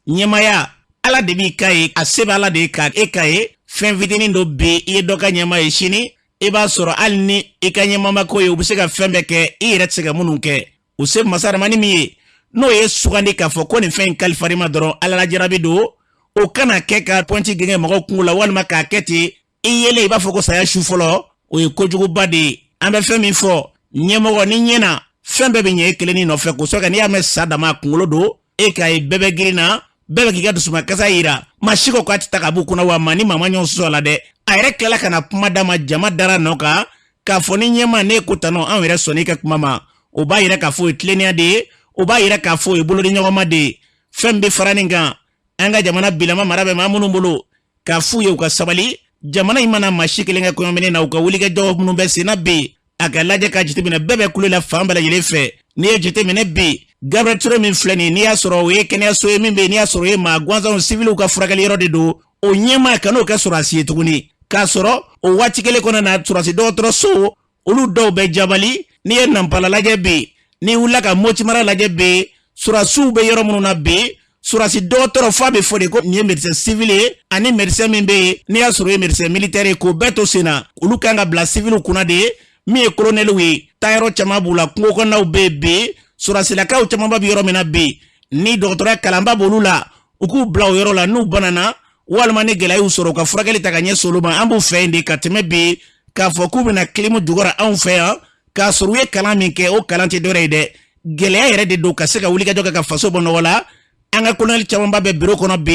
Speaker 2: Ɲɛmaaya, Ala de b'i ka ye, a se bɛ Ala de ye ka e ka ye. Fɛn fitinin dɔ bɛ i ye dɔ ka ɲɛmaa ye, sini i b'a sɔrɔ hali ni i ka ɲɛmaamako ye, u bɛ se ka fɛn bɛɛ kɛ i yɛrɛ tɛ se ka minnu kɛ. O se masa hadamani min ye, n'o ye sugandi k'a fɔ ko nin fɛn in kalifari ma dɔrɔn, Ala lajarabi don. O kana kɛ ka pɔnti gɛngɛ mɔgɔw kungo la, walima k'a kɛ ten i yelen i b'a fɔ ko saya su fɔlɔ, o ye kojuguba de ye. An bɛ fɛn min fɔ, ɲɛmɔgɔ ni ɲɛna, fɛn bɛɛ bɛ ɲɛ e kelen ni nɔfɛ kosɛbɛ. N'i y'a mɛn sa dama kunkolo don, e k'a ye bɛɛ bɛ girin na, bɛɛ bɛ k'i ka dusumakasa yira. Maa si ko k'a tɛ ta ka b'u kunna, wa maa ni maa ma ɲɔgɔn sɔsɔ a la dɛ. A yɛrɛ tilala ka na kuma d'a ma, jama dara nɔ kan k'a fɔ ni ɲɛma ne ko tan nɔ, anw yɛrɛ sɔnni ka kuma ma. O b'a yira k'a fɔ o ye tilennenya de ye, o b'a yira k'a fɔ o ye bolodiɲɔgɔnma de ye. Fɛn bɛ fara nin kan, an ka jamana bilama mara bɛ maa minnu bolo, k'a f'u ye u ka sabali. Jamana in mana maa si kelen kɛ kɔɲɔminɛ na, u ka wulikajɔ minnu bɛ sen na bi, a ka lajɛ ka jateminɛ. Bɛɛ bɛ kulo la fan bɛɛ lajɛlen fɛ. N'i ye jateminɛ bi, Gabriel Touré min filɛ nin, n'i y'a sɔrɔ o ye kɛnɛyaso ye min bɛ yen, n'i y'a sɔrɔ o ye maa gansanw, siviliw ka furakɛli yɔrɔ de don, o ɲɛmaa ka n'o kɛ sɔrɔdasi ye tuguni, k'a sɔrɔ o waati kelen kɔnɔ na, sɔrɔdasi dɔgɔtɔrɔso olu dɔw bɛ Jabali. N'i ye Nanpala lajɛ bi, n'i wulila ka Moti mara lajɛ bi, sɔrɔdasiw bɛ yɔrɔ minnu na bi, sɔrɔdasi dɔgɔtɔrɔ f'a bɛ fɔ de ko nin ye médecin civil ye, ani médecin min bɛ yen n'i y'a sɔrɔ o ye médecin militaire ye, k'o bɛɛ to sen na. Olu kan ka bila civil kunna de ye. Min ye kolonɛliw ye, taayɔrɔ caman b'u la, kungo kɔnɔnaw bɛ yen bi, sɔrɔdasilakaw camanba bɛ yɔrɔ min na bi, ni dɔgɔtɔrɔya kalanba b'olu la, u k'u bila o yɔrɔ la. N'u banana, walima ni gɛlɛya y'u sɔrɔ, u ka furakɛli ta ka ɲɛsin olu ma. An b'u fɛ yen de ka tɛmɛ bi k'a fɔ k'u bɛna kilimu jukɔrɔ anw fɛ yan, k'a sɔrɔ u ye kalan min kɛ, o kalan tɛ dɔwɛrɛ ye dɛ. Gɛlɛya yɛrɛ de don ka se ka wulikajɔ kɛ ka faso bɔ nɔgɔ la. An ka kolonɛli camanba bɛ biro kɔnɔ bi,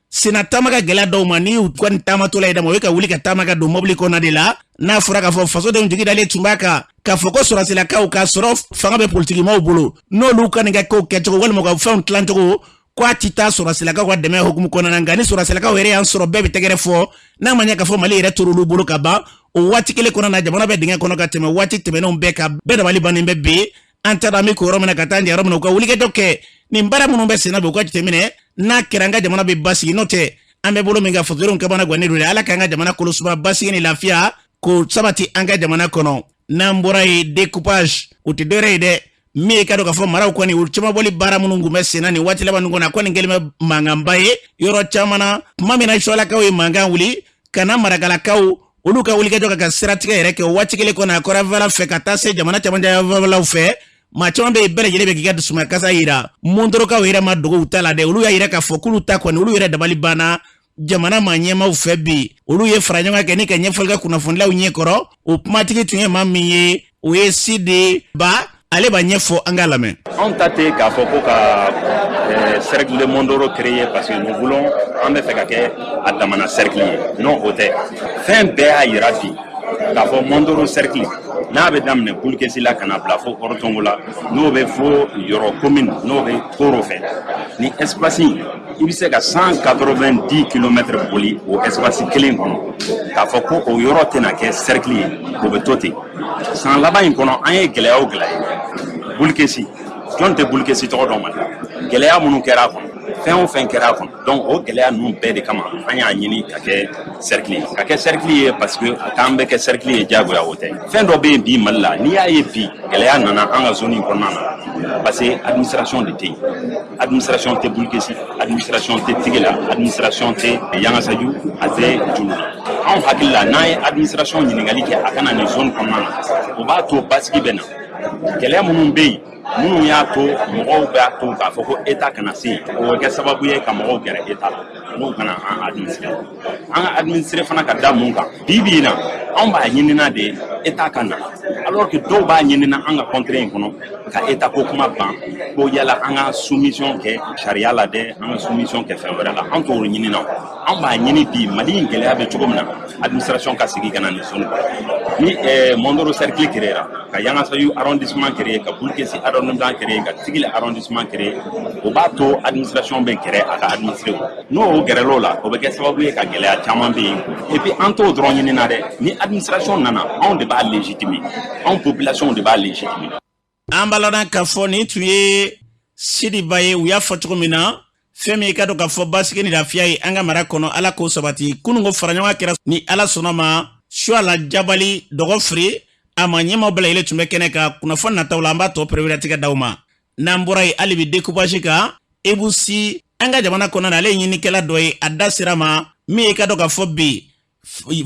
Speaker 2: senna taama ka gɛlɛya dɔw ma. Ni u kɔni taamatɔla ye dama, o ye ka wuli ka taama ka don mɔbili kɔnɔna de la. N'a fɔra k'a fɔ fasodenw jigi dalen tun b'a kan k'a fɔ ko sɔrɔsilakaw k'a sɔrɔ fanga bɛ politikimaw bolo, n'olu ka nin ka kow kɛcogo walima u ka fɛnw tilancogo, ko a ti taa sɔrɔsilakaw ka dɛmɛ hukumu kɔnɔna na. Nka ni sɔrɔsilakaw yɛrɛ y'an sɔrɔ, bɛɛ bɛ tɛgɛrɛ fɔ. N'a ma ɲɛ k'a fɔ Mali yɛrɛ tor'olu bolo ka ban, o waati kelen kɔnɔna na, jamana bɛ dingɛ kɔnɔ ka tɛmɛ waati tɛmɛnenw bɛɛ kan. Bɛɛ dabali bannen bɛ bi. An t'a dɔn an bɛ ko yɔrɔ min na ka taa jɛ yɔrɔ min na. U ka wulikajɔ kɛ nin baara minnu bɛ senna bi, u ka jateminɛ n'a kɛra, an ka jamana bɛ basigi. N'o tɛ, an bɛ bolo min kan, fasodenw kamana gannen don dɛ. Ala k'an ka jamana kolo suma, basigi ni lafiya k'o sabati an ka jamana kɔnɔ. N'an bɔra yen, découpage, o tɛ dɔwɛrɛ ye dɛ, min ye ka dɔn k'a fɔ maraw kɔni, olu caman bɔli baara minnu tun bɛ senna nin waati laban ninnu kɔnɔ, a kɔni kɛlen bɛ mankanba ye yɔrɔ caman na. Tuma min na Suwalakaw ye mankan wuli ka na Marakalakaw, olu ka wulikajɔ ka siratigɛ yɛrɛ kɛ, o waati kelen kɔnɔ, a kɔrɔnfɛla fɛ ka taa se jamana camancɛlaw fɛ, maa caman bɛ yen, bɛɛ lajɛlen bɛ k'i ka dusumakasa yira. Mondorokaw yɛrɛ ma dogo u ta la dɛ. Olu y'a yira k'a fɔ k'olu ta kɔni, olu yɛrɛ dabali banna jamana maa ɲɛmaaw fɛ bi. Olu ye fara ɲɔgɔn kan kɛ ni ka ɲɛfɔli kɛ kunnafonilaw ɲɛkɔrɔ. O kumatigi tun ye maa min ye, o ye Sidi Ba. Ale b'a ɲɛfɔ, an k'a lamɛn.
Speaker 13: Anw ta tɛ k'a fɔ ko ka cercle de Mondoro créer parce que nous voulons, an bɛ fɛ ka kɛ a damana cercle ye. Non, o tɛ. Fɛn bɛɛ y'a yira bi k'a fɔ Mondoro cercle, n'a bɛ daminɛ Bulukesi la ka na bila fo Orotongo la, n'o bɛ fo Yɔrɔ commune, n'o bɛ Koro fɛ, ni espace i bɛ se ka 190 kilomètres boli o espace kelen kɔnɔ, k'a fɔ ko o yɔrɔ tɛna kɛ cercle ye, o bɛ to ten. San laban in kɔnɔ, an ye gɛlɛya o gɛlɛya ye Bulukesi, jɔn tɛ Bulukesi tɔgɔ dɔn Mali la? Gɛlɛya minnu kɛra a kɔnɔ, fɛn o fɛn kɛra a kɔnɔ. Donc o gɛlɛya ninnu bɛɛ de kama, an y'a ɲini ka kɛ cercle ye, ka kɛ cercle ye, parce que k'an bɛ kɛ cercle ye diyagoya, o tɛ. Fɛn dɔ bɛ yen bi Mali la, n'i y'a ye bi gɛlɛya nana an ka zone in kɔnɔna na, parce que administration de tɛ yen. Administration tɛ Bulukesi, administration tɛ Tigela, administration tɛ Yangasaju, a tɛ Julu. Anw hakili la, n'an ye administration ɲininkali kɛ a ka na nin zone kɔnɔna na, o b'a to basigi bɛ na. Gɛlɛya minnu bɛ yen, minnu y'a to mɔgɔw b'a to k'a fɔ ko État kana se yen, o bɛ kɛ sababu ye ka mɔgɔw gɛrɛ État la, n'u kana an administrer. An ka administrer fana ka da mun kan? Bi bi in na, anw b'a ɲinina de État ka na, alors que dɔw b'a ɲinina an ka contrée in kɔnɔ ka État ko kuma ban, ko yala an ka soumission kɛ sariya la dɛ, an ka soumission kɛ fɛn wɛrɛ la. An t'o ɲinina. An b'a ɲini bi, Mali in gɛlɛya bɛ cogo min na, administration ka sigi ka na nin zone kɔnɔ. Ni Mondoro cercle créera, ka Yangasayu arrondissement créer, ka Bulukesi arrondissement créer, ka Tigili arrondissement créer, o b'a to administration bɛ gɛrɛ a ka administrer. N'o gɛrɛl'o la, o bɛ kɛ sababu ye ka gɛlɛya caman bɛ yen. Et puis an t'o dɔrɔn ɲinina dɛ. Ni administration nana, anw de b'a légitimer, anw population de b'a légitimer.
Speaker 2: An b'a lɔn k'a fɔ nin tun ye Sidiba ye. U y'a fɔ cogo min na, fɛn min i ka dɔn k'a fɔ basigi ni lafiya ye an ka mara kɔnɔ, Ala k'o sabati. Kununko fara ɲɔgɔn kɛra, ni Ala sɔnna ma, Suwala Jabali dɔgɔ firi a ma ɲɛmaw bɛɛ lajɛlen tun bɛ kɛnɛ kan. Kunnafoni nataw la, an b'a tɔ pereperelatigɛ d'aw ma. N'an bɔra yen, hali bi découpage kan, Ebu Si, an ka jamana kɔnɔna na, ale ye ɲinikɛla dɔ ye. A da sera ma min ye, i ka dɔn k'a fɔ bi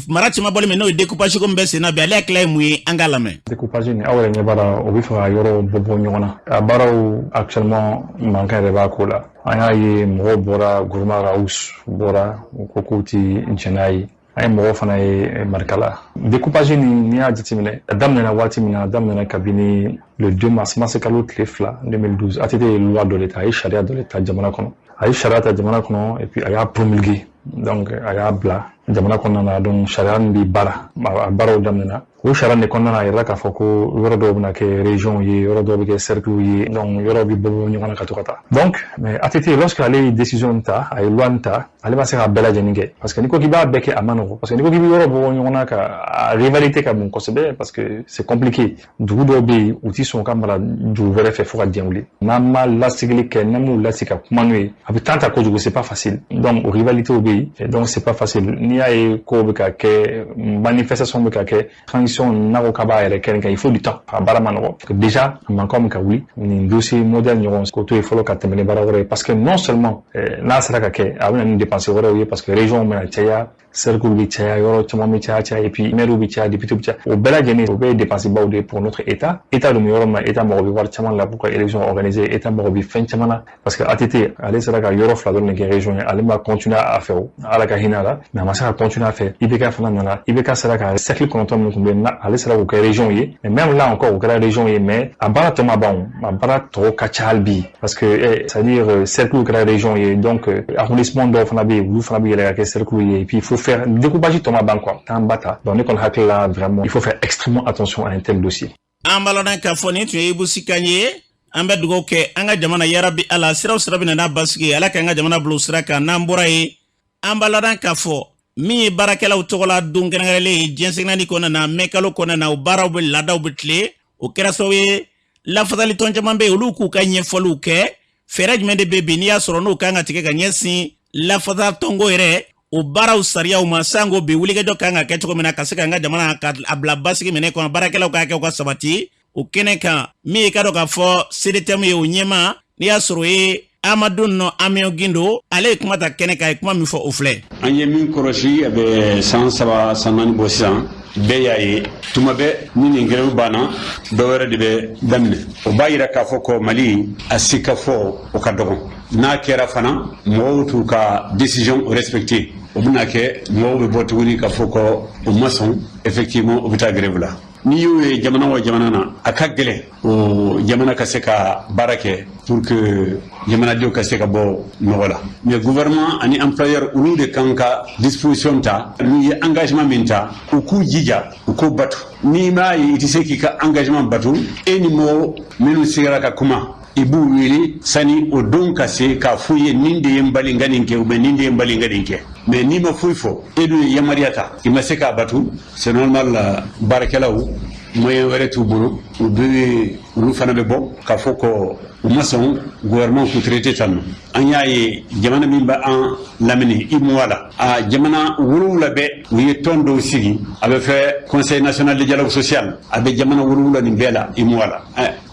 Speaker 2: mara caman bɔli min, n'o ye découpage ko min bɛ sen na bi, ale hakilila ye mun ye? An k'a lamɛn.
Speaker 14: Découpage nin, aw yɛrɛ ɲɛ b'a la, o bɛ fɛ ka yɔrɔw bɔ bɔ ɲɔgɔn na. A baaraw, actuellement mankan yɛrɛ b'a ko la. An y'a ye mɔgɔw bɔra, groupement Raus bɔra, u ko k'u ti jɛn n'a ye. An ye mɔgɔw fana ye Marikala. Découpage nin, n'i y'a jateminɛ, a daminɛna waati min na, a daminɛna kabini le 2 mars, mars kalo tile 2 2012. ATT ye loi dɔ de ta, a ye sariya dɔ de ta jamana kɔnɔ. A ye sariya ta jamana kɔnɔ et puis a y'a promulguer, donc a y'a bila jamana kɔnɔna na. Donc sariya min bɛ baara, a baaraw daminɛna o sariya de kɔnɔna na. A yirala k'a fɔ ko yɔrɔ dɔw bɛna kɛ région ye, yɔrɔ dɔw bɛ kɛ cercle ye, donc yɔrɔ bɛ bɔ bɔ ɲɔgɔn na ka to ka taa. Donc mais ATT, lorsque ale ye décision ta, a ye loi nin ta, ale ma se k'a bɛɛ lajɛlen kɛ, parce que n'i ko k'i b'a bɛɛ kɛ, a ma nɔgɔn, parce que n'i ko k'i bɛ yɔrɔ bɔ ɲɔgɔn na, ka a rivalité ka bon kosɛbɛ, parce que c'est compliqué. Dugu dɔw bɛ yen, u ti sɔn ka mara dugu wɛrɛ fɛ fo ka diɲɛ wuli. N'an ma lasigili kɛ, n'an m'u lasigi ka kuma n'u ye, a bɛ temps ta kojugu, c'est pas facile. Donc o rivalité bɛ yen, donc c'est pas facile. N'i y'a ye kow bɛ ka kɛ, manifestation bɛ ka kɛ, transition n'a ko k'a b'a yɛrɛ kɛ nin kɛ, il faut du temps. A baara ma nɔgɔn déjà, a mankanw bɛ ka wuli. Nin dossier modèle ɲɔgɔn k'o to yen fɔlɔ ka tɛmɛ ni baara wɛrɛ ye, parce que non seulement n'a sera ka kɛ, a bɛ na ni dépense wɛrɛw ye, parce que région bɛna caya. Cercle bɛ caya, yɔrɔ caman bɛ caya caya, et puis maire bɛ caya, député bɛ caya. O bɛɛ lajɛlen, o bɛɛ ye dépense baw de ye pour notre état. État dun bɛ yɔrɔ min na, état mago bɛ wari caman la pour ka élection organiser, état mago bɛ fɛn caman na, parce que ATT, ale sera ka yɔrɔ fila dɔrɔn de kɛ région ye. Ale ma continuer a fɛ, o Ala ka hinɛ a la, mais a ma se ka continuer a fɛ. IBK fana nana, IBK sera ka cercle 9 min tun bɛ yen, ale sera k'o kɛ région ye. Mais même là encore, o kɛra région ye, mais a baara tɔ ma ban, o a baara tɔ ka ca hali bi, parce que c'est à dire cercle kɛra région ye, donc arrondissement dɔw fana bɛ yen, olu fana bɛ yɛlɛ ka kɛ cercle ye, et puis il faut faire découpage tɔ ma ban quoi, temps ba ta. Donc ne kɔni hakili la, vraiment, il faut faire extrêmement attention à un tel dossier.
Speaker 2: An b'a lɔn k'a fɔ nin tun ye Ibu Sikan ye. An bɛ dugawu kɛ an ka jamana, yarabi Ala, siraw sira bɛ na n'a basigi, Ala k'an ka jamana bila o sira kan. N'an bɔra yen, an b'a lɔn k'a fɔ min ye baarakɛlaw tɔgɔla don kɛrɛnkɛrɛnlen ye diɲɛ seginani kɔnɔna na, mɛ kalo kɔnɔna na, o baaraw bɛ laadaw bɛ tile. O kɛra sababu ye, lafasali tɔn caman bɛ yen, olu k'u ka ɲɛfɔliw kɛ. Fɛɛrɛ jumɛn de bɛ bi, n'i y'a sɔrɔ n'o kan ka tigɛ ka ɲɛsin lafasa tɔnko yɛrɛ o baaraw sariyaw ma, sango bi wulikajɔ kan ka kɛ cogo min na ka se k'an ka jamana ka a bila basigi minɛ kɔnɔ, baarakɛlaw k'a kɛ u ka sabati o kɛnɛ kan. Min ye ka dɔn k'a fɔ CDTM ye, o ɲɛma, n'i y'a sɔrɔ o ye Amadu Nɔ Amiyon Gindo, ale ye kuma ta kɛnɛ kan. A ye kuma min fɔ, o filɛ.
Speaker 15: An ye min kɔlɔsi, a bɛ san 3, san 4 bɔ sisan, bɛɛ y'a ye, tuma bɛɛ ni nin grève banna, dɔ wɛrɛ de bɛ daminɛ. O b'a yira k'a fɔ ko Mali a sigikafɔ o ka dɔgɔn. N'a kɛra fana, mɔgɔw t'u ka décision respecter. O bɛna kɛ mɔgɔw bɛ bɔ tuguni k'a fɔ ko o ma sɔn, effectivement, o bɛ taa grève la. N'i y'o ye jamana o jamana na, a ka gɛlɛn o jamana ka se ka baara kɛ pour que jamanadenw ka se ka bɔ nɔgɔ la. Mais gouvernement ani employeur, olu de kan ka disposition ta. N'u ye engagement min ta, u k'u jija u k'o batu. N'i m'a ye i tɛ se k'i ka engagement batu, e ni mɔgɔ minnu sigira ka kuma, i b'u wele sani o don ka se k'a f'u ye: nin de ye n bali n ka nin kɛ, ou bien nin de ye n bali n ka nin kɛ. Mais n'i ma foyi fɔ, e dun ye yamaruya ta, i ma se k'a batu, c'est normal, baarakɛlaw moyen wɛrɛ t'u bolo, u bɛ olu fana bɛ bɔ k'a fɔ ko u ma sɔn gouvernement k'u traité tan nɔ. An y'a ye jamana min bɛ an lamini, UEMOA la, a jamana 7 bɛɛ, u ye tɔn dɔw sigi, a bɛ fɛ Conseil national de dialogue social. A bɛ jamana 7 nin bɛɛ la UEMOA la.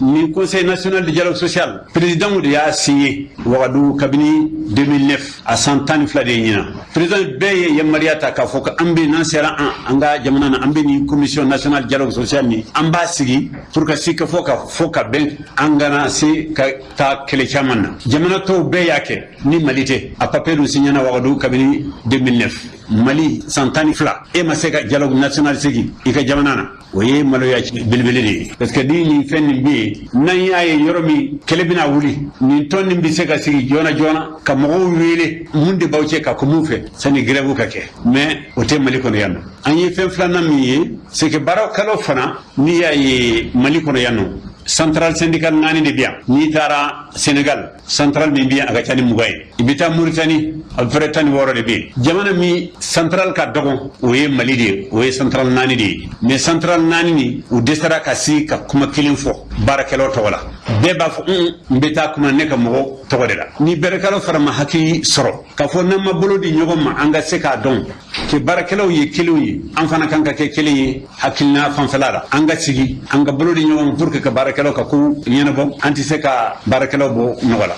Speaker 15: Ni Conseil national de dialogue social président de y'a signé Wagadugu kabini 2009, a san 12 de ye ɲinan. Président bɛɛ ye yamaruya ta k'a fɔ ko an bɛ n'an sera an ka jamana na, an bɛ nin commission nationale dialogue social nin, an b'a sigi pour ka se ka fɔ ka fɔ ka bɛn, an kana se ka taa kɛlɛ caman na. Jamana tɔw bɛɛ y'a kɛ ni Mali tɛ. A papier dun signana Wagadugu kabini 2009. Mali, san 12, e ma se ka dialogue national sigi i ka jamana na, o ye maloya belebele de ye, parce que ni nin fɛn nin bɛ yen, n'an y'a ye yɔrɔ min kɛlɛ bɛna wuli, nin tɔn nin bɛ se ka sigi joona joona ka mɔgɔw wele, mun de b'aw cɛ, ka kun fɛ sani grève ka kɛ. Mais o tɛ Mali kɔnɔ yan nɔ. An ye fɛn filanan min ye, c'est que baarakɛlaw fana, n'i y'a ye Mali kɔnɔ yan nɔ, centrale syndicale naani de bɛ yan. N'i taara Sénégal, centrale min bɛ yen, a ka ca ni 20 ye. I bɛ taa Mauritanie, à peu près 16 de bɛ yen. Jamana min centrale ka dɔgɔn, o ye Mali de ye, o ye centrale naani de ye. Mais centrale naani nin, u dɛsɛra ka sigi ka kuma kelen fɔ baarakɛlaw tɔgɔ la. Bɛɛ b'a fɔ n bɛ taa kuma ne ka mɔgɔ tɔgɔ de la. Ni baarakɛlaw fana ma hakili sɔrɔ k'a fɔ n'an ma bolo di ɲɔgɔn ma, an ka se k'a dɔn ke baarakɛlaw ye kelenw ye, an fana kan ka kɛ kelen ye hakilina fanfɛla la, an ka sigi, an ka bolo di ɲɔgɔn ma pour que ka baarakɛlaw ka ko ɲɛnabɔ, an tɛ se ka baarakɛlaw bɔ nɔgɔ la.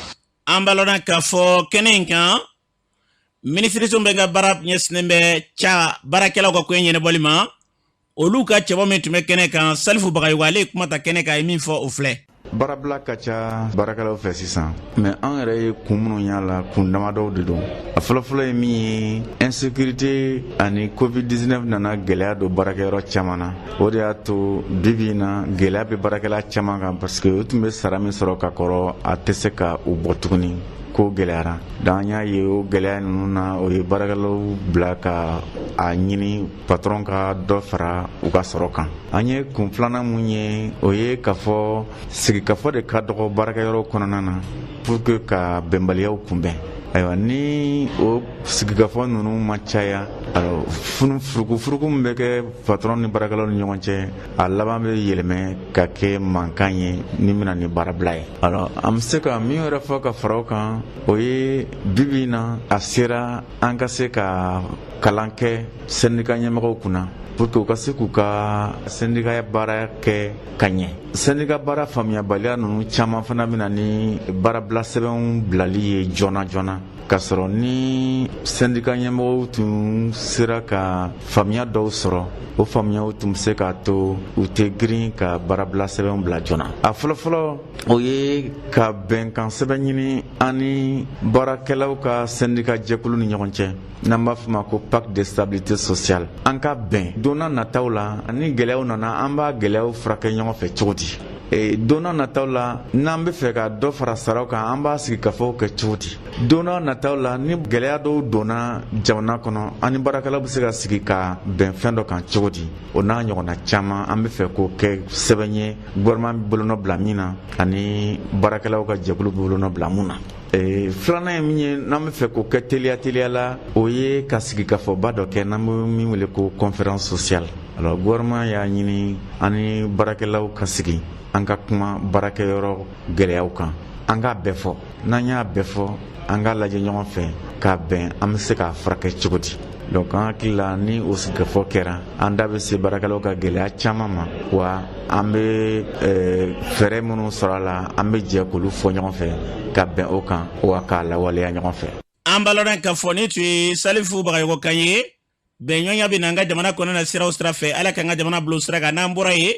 Speaker 2: An b'a lɔn k'a fɔ kɛnɛ in kan, minisiriso bɛ ka baara ɲɛsinnen bɛ ca baarakɛlaw ka koɲɛ ɲɛnabɔli ma, olu ka cɛbɔ min tun bɛ kɛnɛ kan, Salifu Bagayogo, ale ye kuma ta kɛnɛ kan. A ye min fɔ, o filɛ.
Speaker 16: Baarabila ka ca baarakɛlaw fɛ sisan, mais an yɛrɛ ye kun minnu y'a la, kun damadɔw de don. A fɔlɔfɔlɔ ye min ye, insécurité ani COVID-19 nana gɛlɛya don baarakɛyɔrɔ caman na. O de y'a to bibi in na, gɛlɛya bɛ baarakɛla caman kan, parce que u tun bɛ sara min sɔrɔ ka kɔrɔ, a tɛ se ka u bɔ tuguni, ko gɛlɛyara. Donc an y'a ye o gɛlɛya ninnu na, o ye baarakɛlaw bila ka a ɲini patron ka dɔ fara u ka sɔrɔ kan. An ye kun filanan mun ye, o ye k'a fɔ sigikafɔ de ka dɔgɔ baarakɛyɔrɔ kɔnɔna na pour que ka bɛnbaliyaw kunbɛn. Ayiwa, ni o sigikafɔ ninnu ma caya, furukufuruku min bɛ kɛ patron ni baarakɛlaw ni ɲɔgɔn cɛ, a laban bɛ yɛlɛmɛ ka kɛ mankan ye ni bɛna ni baarabila ye. Alors an bɛ se ka min yɛrɛ fɔ ka fara o kan, o ye bibi in na, a sera an ka se ka kalan kɛ syndicat ɲɛmɔgɔw kunna pour que u ka se k'u ka syndicat baara kɛ ka ɲɛ. Syndicat baara faamuyabaliya ninnu caman fana bɛna ni baarabila sɛbɛnw bilali ye joona joona. K'a sɔrɔ ni sɛndika ɲɛmɔgɔw tun sera ka faamuya dɔw sɔrɔ, o faamuyaw tun bɛ se k'a to u tɛ girin ka baarabila sɛbɛnw bila joona. A fɔlɔfɔlɔ, o ye ka bɛnkan sɛbɛn ɲini an ni baarakɛlaw ka sɛndika jɛkulu ni ɲɔgɔn cɛ, n'an b'a fɔ ma ko pacte de stabilité sociale. An ka bɛn don n'a nataw la, ni gɛlɛyaw nana, an b'a gɛlɛyaw furakɛ ɲɔgɔn fɛ cogo di? Don n'a nataw la, n'an bɛ fɛ ka dɔ fara saraw kan, an b'a sigi ka fɔ kɛ cogo di? Don n'a nataw la, ni gɛlɛya dɔw donna jamana kɔnɔ, an ni baarakɛlaw bɛ se ka sigi ka bɛn fɛn dɔ kan cogo di? O n'a ɲɔgɔnna caman, an bɛ fɛ k'o kɛ sɛbɛn ye, gouvernement bɛ bolonɔ bila min na ani baarakɛlaw ka jɛkulu bɛ bolonɔ bila mun na. Filanan ye min ye, n'an bɛ fɛ k'o kɛ teliya teliya la, o ye ka sigikafɔba dɔ kɛ, n'an bɛ min wele ko conférence sociale. Alors, gouvernement y'a ɲini an ni baarakɛlaw ka sigi, an ka kuma baarakɛyɔrɔ gɛlɛyaw kan, an k'a bɛɛ fɔ. N'an y'a bɛɛ fɔ, an k'a lajɛ ɲɔgɔn fɛ k'a bɛn an bɛ se k'a furakɛ cogo di. Donc an hakili la, ni o sigikafɔ kɛra, an da bɛ se baarakɛlaw ka gɛlɛya caman ma, wa an bɛ fɛɛrɛ minnu sɔrɔ a la, an bɛ jɛ k'olu fɔ ɲɔgɔn fɛ ka bɛn o kan, wa k'a lawaleya ɲɔgɔn fɛ.
Speaker 2: An b'a lɔn k'a fɔ ni tun ye Salifu Bagayɔgɔ kan ye. Bɛnɲɔgɔnya bɛ na an ka jamana kɔnɔ na siraw sira fɛ. Ala k'an ka jamana bila sira kan. N'an bɔra yen,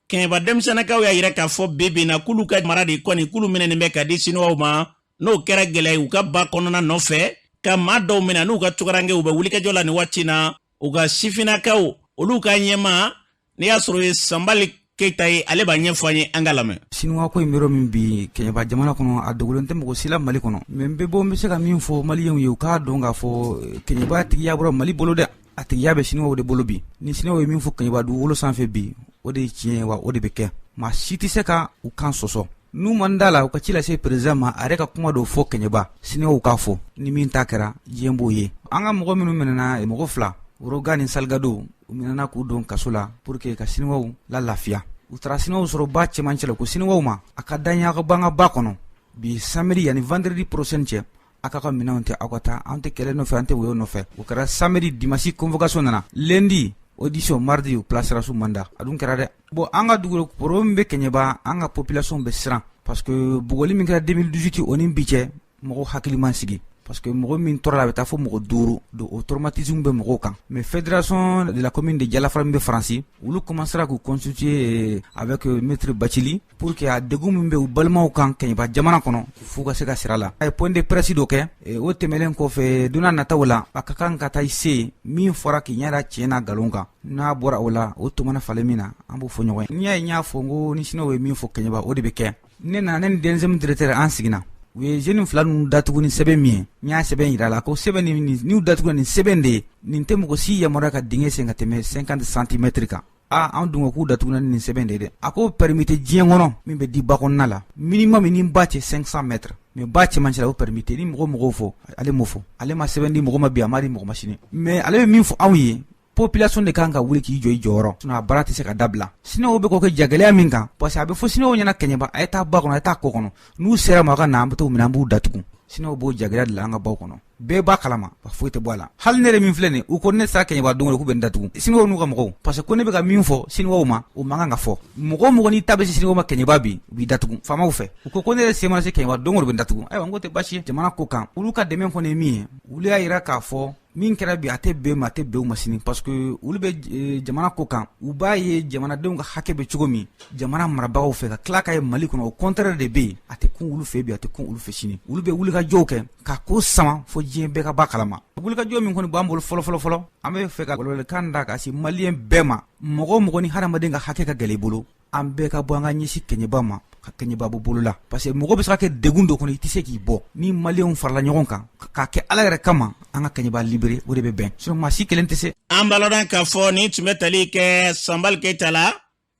Speaker 2: Kɛɲɛba denmisɛnninkaw y'a yira k'a fɔ bi bi na k'olu ka mara de kɔni k'olu minɛnen bɛ ka di Sinuwaw ma. N'o kɛra gɛlɛya ye u ka ba kɔnɔna nɔfɛ, ka maa dɔw minɛ n'u ka tugarankew bɛ wulikajɔ la nin waati na. U ka sifinnakaw, olu ka ɲɛmaa, n'i y'a sɔrɔ ye Sanbali Keyita ye, ale b'a ɲɛfɔ an ye, an ka lamɛn.
Speaker 17: Sinuwa ko in bɛ yɔrɔ min bi Kɛɲɛba jamana kɔnɔ, a dogolen tɛ mɔgɔ si la Mali kɔnɔ. Mais n bɛ bɔ, n bɛ se ka min fɔ Maliyɛnw ye, u k'a dɔn k'a fɔ Kɛɲɛba tigiya bɔra Mali bolo dɛ. A tigiya bɛ Sinuwaw de bolo bi. Ni Sinuwaw ye min fɔ Kɛɲɛba dugukolo sanfɛ bi, o de ye tiɲɛ ye, wa o de bɛ kɛ. Maa si tɛ se ka u kan sɔsɔ. N'u man da la, u ka ci lase président ma, a yɛrɛ ka kuma dɔ fɔ Kɛɲɛba, Sinuwaw k'a fɔ. Ni min ta kɛra, diɲɛ b'o ye. An ka mɔgɔ minnu minɛna, mɔgɔ fila, Roga ni Salgado, u minɛna k'u don kaso la pour que ka Sinuwaw la lafiya. U taara Sinuwaw sɔrɔ ba cɛmancɛ la, ko Sinuwaw ma, a ka dan y'aw ka bɔ an ka ba kɔnɔ bi samedi yanni vendredi prochain cɛ, a ka minɛnw tɛ, aw ka taa, an tɛ kɛlɛ nɔfɛ, an tɛ woyo nɔfɛ. O kɛra samedi. Dimanche convocation nana, lundi audition, mardi u placera sous mandat. A dun kɛra dɛ. Bon, an ka dugu problème bɛ Kɛɲɛba, an ka population bɛ siran parce que bugɔli min kɛra 2018, o ni bi cɛ, mɔgɔw hakili man sigi, parce que mɔgɔ min tɔɔrɔ la, a bɛ taa fo mɔgɔ duuru. Donc o traumatisme bɛ mɔgɔw kan. Mais fédération de la commune de Jalafara min bɛ Faransi, olu commencera k'u constituer avec maître Bacili pour que a degun min bɛ u balimaw kan Kɛɲɛba jamana kɔnɔ, f'u ka se ka sira la. A ye point de presse dɔ kɛ. O tɛmɛnen kɔfɛ, don n'a nataw la, a ka kan ka taa se min fɔra k'i ɲɛ da tiɲɛ n'a nkalon kan. N'a bɔra o la, o tuma falen min na, an b'o fɔ ɲɔgɔn ye. N'i y'a ye n y'a fɔ n ko ni Siniwaw ye min fɔ Kɛɲɛba, o de bɛ kɛ. Ne nana, ne ni deuxième directeur, an siginna, u ye jeune fila ninnu datugu ni sɛbɛn min ye, n y'a sɛbɛn yira la ko sɛbɛn ni n'u datugu nin sɛbɛn de ye, nin tɛ mɔgɔ si yamaruya ka dingɛ sen ka tɛmɛ 50 centimètres kan. A an dun ko k'u datuguna ni nin sɛbɛn de ye dɛ. A ko permis tɛ diɲɛ kɔnɔ min bɛ di ba kɔnɔna la, minimum ni ba cɛ 500 mètres, mais ba cɛmancɛ la, o permis tɛ. Ni mɔgɔ mɔgɔw fɔ, ale m'o fɔ, ale ma sɛbɛn di mɔgɔ ma bi, a ma di mɔgɔ ma sini. Mais ale bɛ min fɔ anw ye, population de kan ka wuli k'i jɔ i jɔyɔrɔ, sinon a baara tɛ se ka dabila. Siniwaw bɛ k'o kɛ jagɛlɛya min kan, parce que a bɛ fɔ siniwaw ɲɛna Kɛɲɛba, a ye taa ba kɔnɔ, a ye taa kɔ kɔnɔ, n'u sera ma, a ka na, an bɛ t'u minɛ, an b'u datugu. Siniwaw b'o jagɛlɛya de la an ka baw kɔnɔ. Bɛɛ b'a kalama, foyi tɛ bɔ a la. Hali ne yɛrɛ min filɛ nin, u ko ne sera Kɛɲɛba don o k'u bɛ n datugu, siniwaw n'u ka mɔgɔw, parce que ko ne bɛ ka min fɔ siniwaw ma, o man kan ka fɔ. Mɔgɔ o mɔgɔ n'i ta bɛ se siniwaw ma Kɛɲɛba bi, u b'i datugu faamaw fɛ. U ko ko ne yɛrɛ sen mana se Kɛɲɛba don o don, u bɛ n datugu. Ayiwa, n ko tɛ baasi ye jamana ko kan. Olu ka dɛmɛ kɔni ye min ye, olu y'a yira k'a fɔ min kɛra bi, a tɛ bɛn ma, a tɛ bɛn u ma sini, parce que olu bɛ jamana ko kan, u b'a ye jamanadenw ka hakɛ bɛ cogo min jamana marabagaw fɛ, ka tila ka ye Mali kɔnɔ, au contraire de bɛ yen. A tɛ kun olu fɛ bi, a tɛ kun olu fɛ sini. Olu bɛ wulikajɔw kɛ ka ko sama fo diɲɛ bɛɛ ka ba kalama. Wulikajɔ min kɔni b'an bolo fɔlɔ fɔlɔ fɔlɔ, an bɛ fɛ ka welewelekan da ka se Maliyɛn bɛɛ ma. Mɔgɔ o mɔgɔ ni hadamaden ka hakɛ ka gɛlɛn i bolo, an bɛɛ ka bɔ, an ka ɲɛsin Kɛɲɛba ma, ka Kɛɲɛba bɔ bolo la, parce que mɔgɔ bɛ se ka kɛ degun dɔ kɔnɔ, i tɛ se k'i bɔ. Ni Maliyɛnw farala ɲɔgɔn kan k'a kɛ Ala yɛrɛ kama, an ka Kɛɲɛba libérer, o de bɛ bɛn, sinon maa si kelen tɛ se.
Speaker 2: An b'a lɔn k'a fɔ nin tun bɛ tali kɛ Sanbali Keyita la.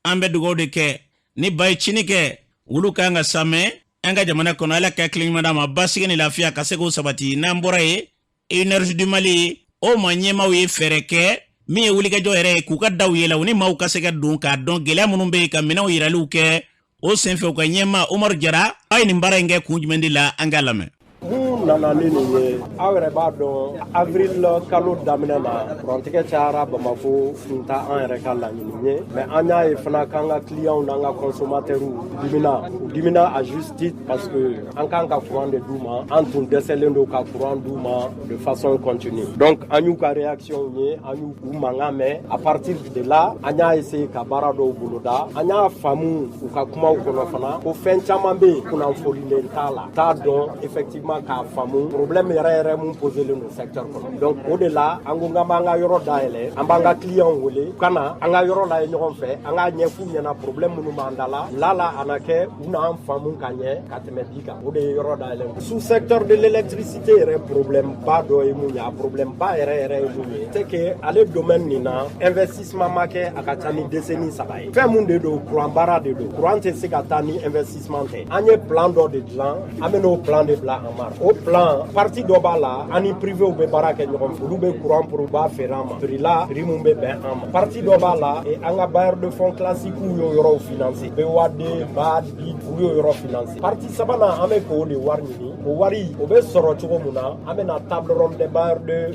Speaker 2: An bɛ dugawu de kɛ ni ba ye cini kɛ, wulu kan ka samɛ an ka jamana kɔnɔ. Ala ka hakili ɲuman d'a ma, basigi ni lafiya ka se k'o sabati. N'an bɔra yen, Énergie du Mali, o ma ɲɛmaaw ye fɛɛrɛ kɛ min ye wulikajɔ yɛrɛ ye k'u ka daw yɛlɛ, u ni maaw ka se ka don k'a dɔn gɛlɛya minnu bɛ yen, ka minɛnw yiraliw kɛ. O senfɛ, u ka ɲɛmaa Umaru Jara, a ye nin baara in kɛ kun jumɛn de la? An k'a lamɛn.
Speaker 18: Mun nana ni nin ye, aw yɛrɛ b'a dɔn, avril kalo daminɛ na, kurantigɛ cayara Bamako. Tun ta an yɛrɛ ka laɲini ye, mais an y'a ye fana k'an ka clients n'an ka consommateurs dimina. U dimina à juste titre, parce que an kan ka courant de d'u ma, an tun dɛsɛlen don ka courant d'u ma de façon continue. Donc an y'u ka réaction ye, an y'u u mankan mɛn. À partir de là, an y'a essayer ka baara dɔw boloda. An y'a faamu u ka kumaw kɔnɔ fana ko fɛn caman bɛ yen, kunnafonilen t'a la, t'a dɔn effectivement k'a faamu problème yɛrɛ yɛrɛ mun poselen don secteur kɔnɔ. Donc o de la, an ko k'an b'an ka yɔrɔ dayɛlɛ, an b'an ka clients wele u ka na an ka yɔrɔ lajɛ ɲɔgɔn fɛ, an k'a ɲɛf'u ɲɛna problème minnu b'an da la. La a na kɛ u n'an faamu ka ɲɛ ka tɛmɛ bi kan. O de ye yɔrɔ dayɛlɛ. Sous secteur de l'électricité yɛrɛ, problème ba dɔ ye mun ye? A problème ba yɛrɛ yɛrɛ ye mun ye? C'est que ale domaine nin na, investissement ma kɛ a ka ca ni décennie 3 ye. Fɛn mun de don? Courant baara de don. Courant tɛ se ka taa ni investissement tɛ. An ye plan dɔ de dilan, an bɛ n'o plan de bila en marche. O plan, partie dɔ b'a la, an ni privéw bɛ baara kɛ ɲɔgɔn fɛ, olu bɛ courant pour u b'a feere an ma prix la, prix mun bɛ bɛn an ma. Partie dɔ b'a la, an ka bailleur de fonds classique y'o yɔrɔw financer, BOAD, BAD, BID, olu y'o yɔrɔ financer. Partie sabanan, an bɛ k'o de wari ɲini. O wari, o bɛ sɔrɔ cogo mun na? An bɛna table ronde des bailleurs de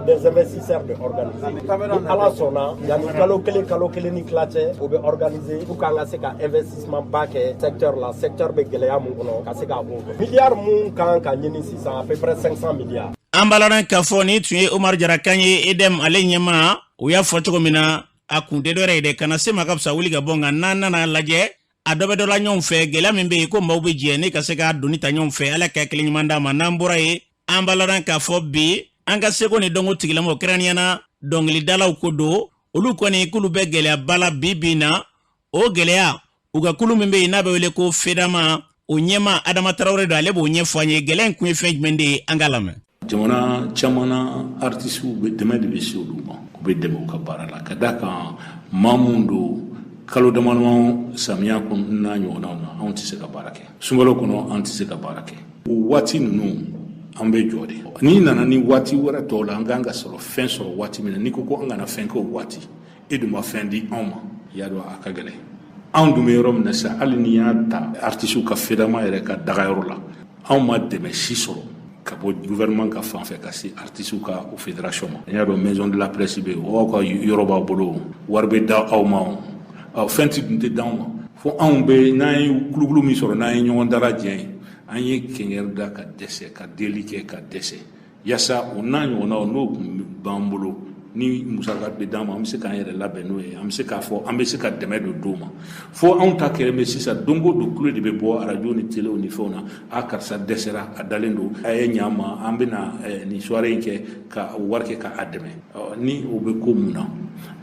Speaker 18: des investisseurs de organiser. Ni Ala sɔnna, yanni kalo kelen, kalo kelen ni tila cɛ, o bɛ organiser pour qu'an ka se ka investissement ba kɛ secteur la. Secteur bɛ gɛlɛya mun kɔnɔ, ka se k'a bɔ miliyari mun kan ka ɲini sisan, à peu près 500 milliards.
Speaker 2: An b'a ladɔn k'a fɔ nin tun ye Umaru Jara kan ye, EDM ale ɲɛma. U y'a fɔ cogo min na, a kun tɛ dɔwɛrɛ ye dɛ, kana se ma ka fisa wuli ka bɔ. Nka n'an nana lajɛ, a dɔ bɛ dɔ la ɲɔgɔn fɛ. Gɛlɛya min bɛ yen ko maaw bɛ jɛ ne ka se k'a doni ta ɲɔgɔn fɛ, Ala ka hakili ɲuman d'a ma. N'an bɔra yen, an b'a ladɔn k'a fɔ bi, an ka seko ni dɔnko tigilamɔgɔ, kɛrɛnkɛrɛnnenya na dɔnkilidalaw ko don, olu kɔni k'olu bɛ gɛlɛyaba la bi bi in na. O gɛlɛya, u ka kulu min bɛ yen n'a bɛ wele ko FEDAMA, o ɲɛma Adama Tarawele don, ale b'o ɲɛfɔ an ye. Gɛlɛya in kun ye fɛn jumɛn de ye? An k'a lamɛn.
Speaker 19: Jamana caman na, artisiw bɛ dɛmɛ de bɛ se olu ma, u bɛ dɛmɛ u ka baara la, ka d'a kan maa mun don, kalo damadama samiya n'a ɲɔgɔnnaw na, anw tɛ se ka baara kɛ sunkalo kɔnɔ, an tɛ se ka baara kɛ o waati ninnu, an bɛ jɔ de. N'i nana ni waati wɛrɛ tɔw la, an kan ka sɔrɔ fɛn sɔrɔ waati min na, n'i ko ko an kana fɛn kɛ o waati, e dun ma fɛn di anw ma, i y'a dɔn a ka gɛlɛn. Anw dun bɛ yɔrɔ min na sisan, hali n'i y'a ta artisiw ka FEDAMA yɛrɛ ka dagayɔrɔ la, anw ma dɛmɛ si sɔrɔ ka bɔ gouvernement ka fan fɛ ka se artisiw ka o fédération ma. N y'a dɔn maison de la presse bɛ yen, o aw ka yɔrɔ b'aw bolo, wari bɛ da aw ma, o fɛn ti dun tɛ d'anw ma. Fo anw bɛ n'an ye kulukulu min sɔrɔ, n'an ye ɲɔgɔn dara jɛ ye, an ye kɛngɛri da ka dɛsɛ, ka deli kɛ ka dɛsɛ, yaasa o n'a ɲɔgɔnnaw n'o tun b'an bolo, ni musaka bɛ d'an ma, an bɛ se k'an yɛrɛ labɛn n'o ye, an bɛ se k'a fɔ an bɛ se ka dɛmɛ don dɔw ma. Fo anw ta kɛlen bɛ sisan, don o don kulo de bɛ bɔ arajo ni telew ni fɛnw na: a karisa dɛsɛra, a dalen don, a ye ɲa ma, an bɛna nin soirée in kɛ ka wari kɛ k'a dɛmɛ. Ni o bɛ ko mun na,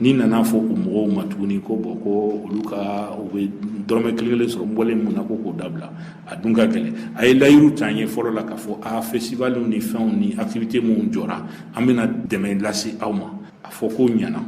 Speaker 19: ni nana fɔ o mɔgɔw ma tuguni ko bɔn, ko olu ka u bɛ dɔrɔmɛ kelen kelen sɔrɔ bɔlen mun na, ko k'o dabila, a dun ka gɛlɛn. A ye layiru t'an ye fɔlɔ la k'a fɔ a festival ni fɛnw ni activité minnu jɔra, an bɛna dɛmɛ lase aw ma. A fɔ ko ɲɛna,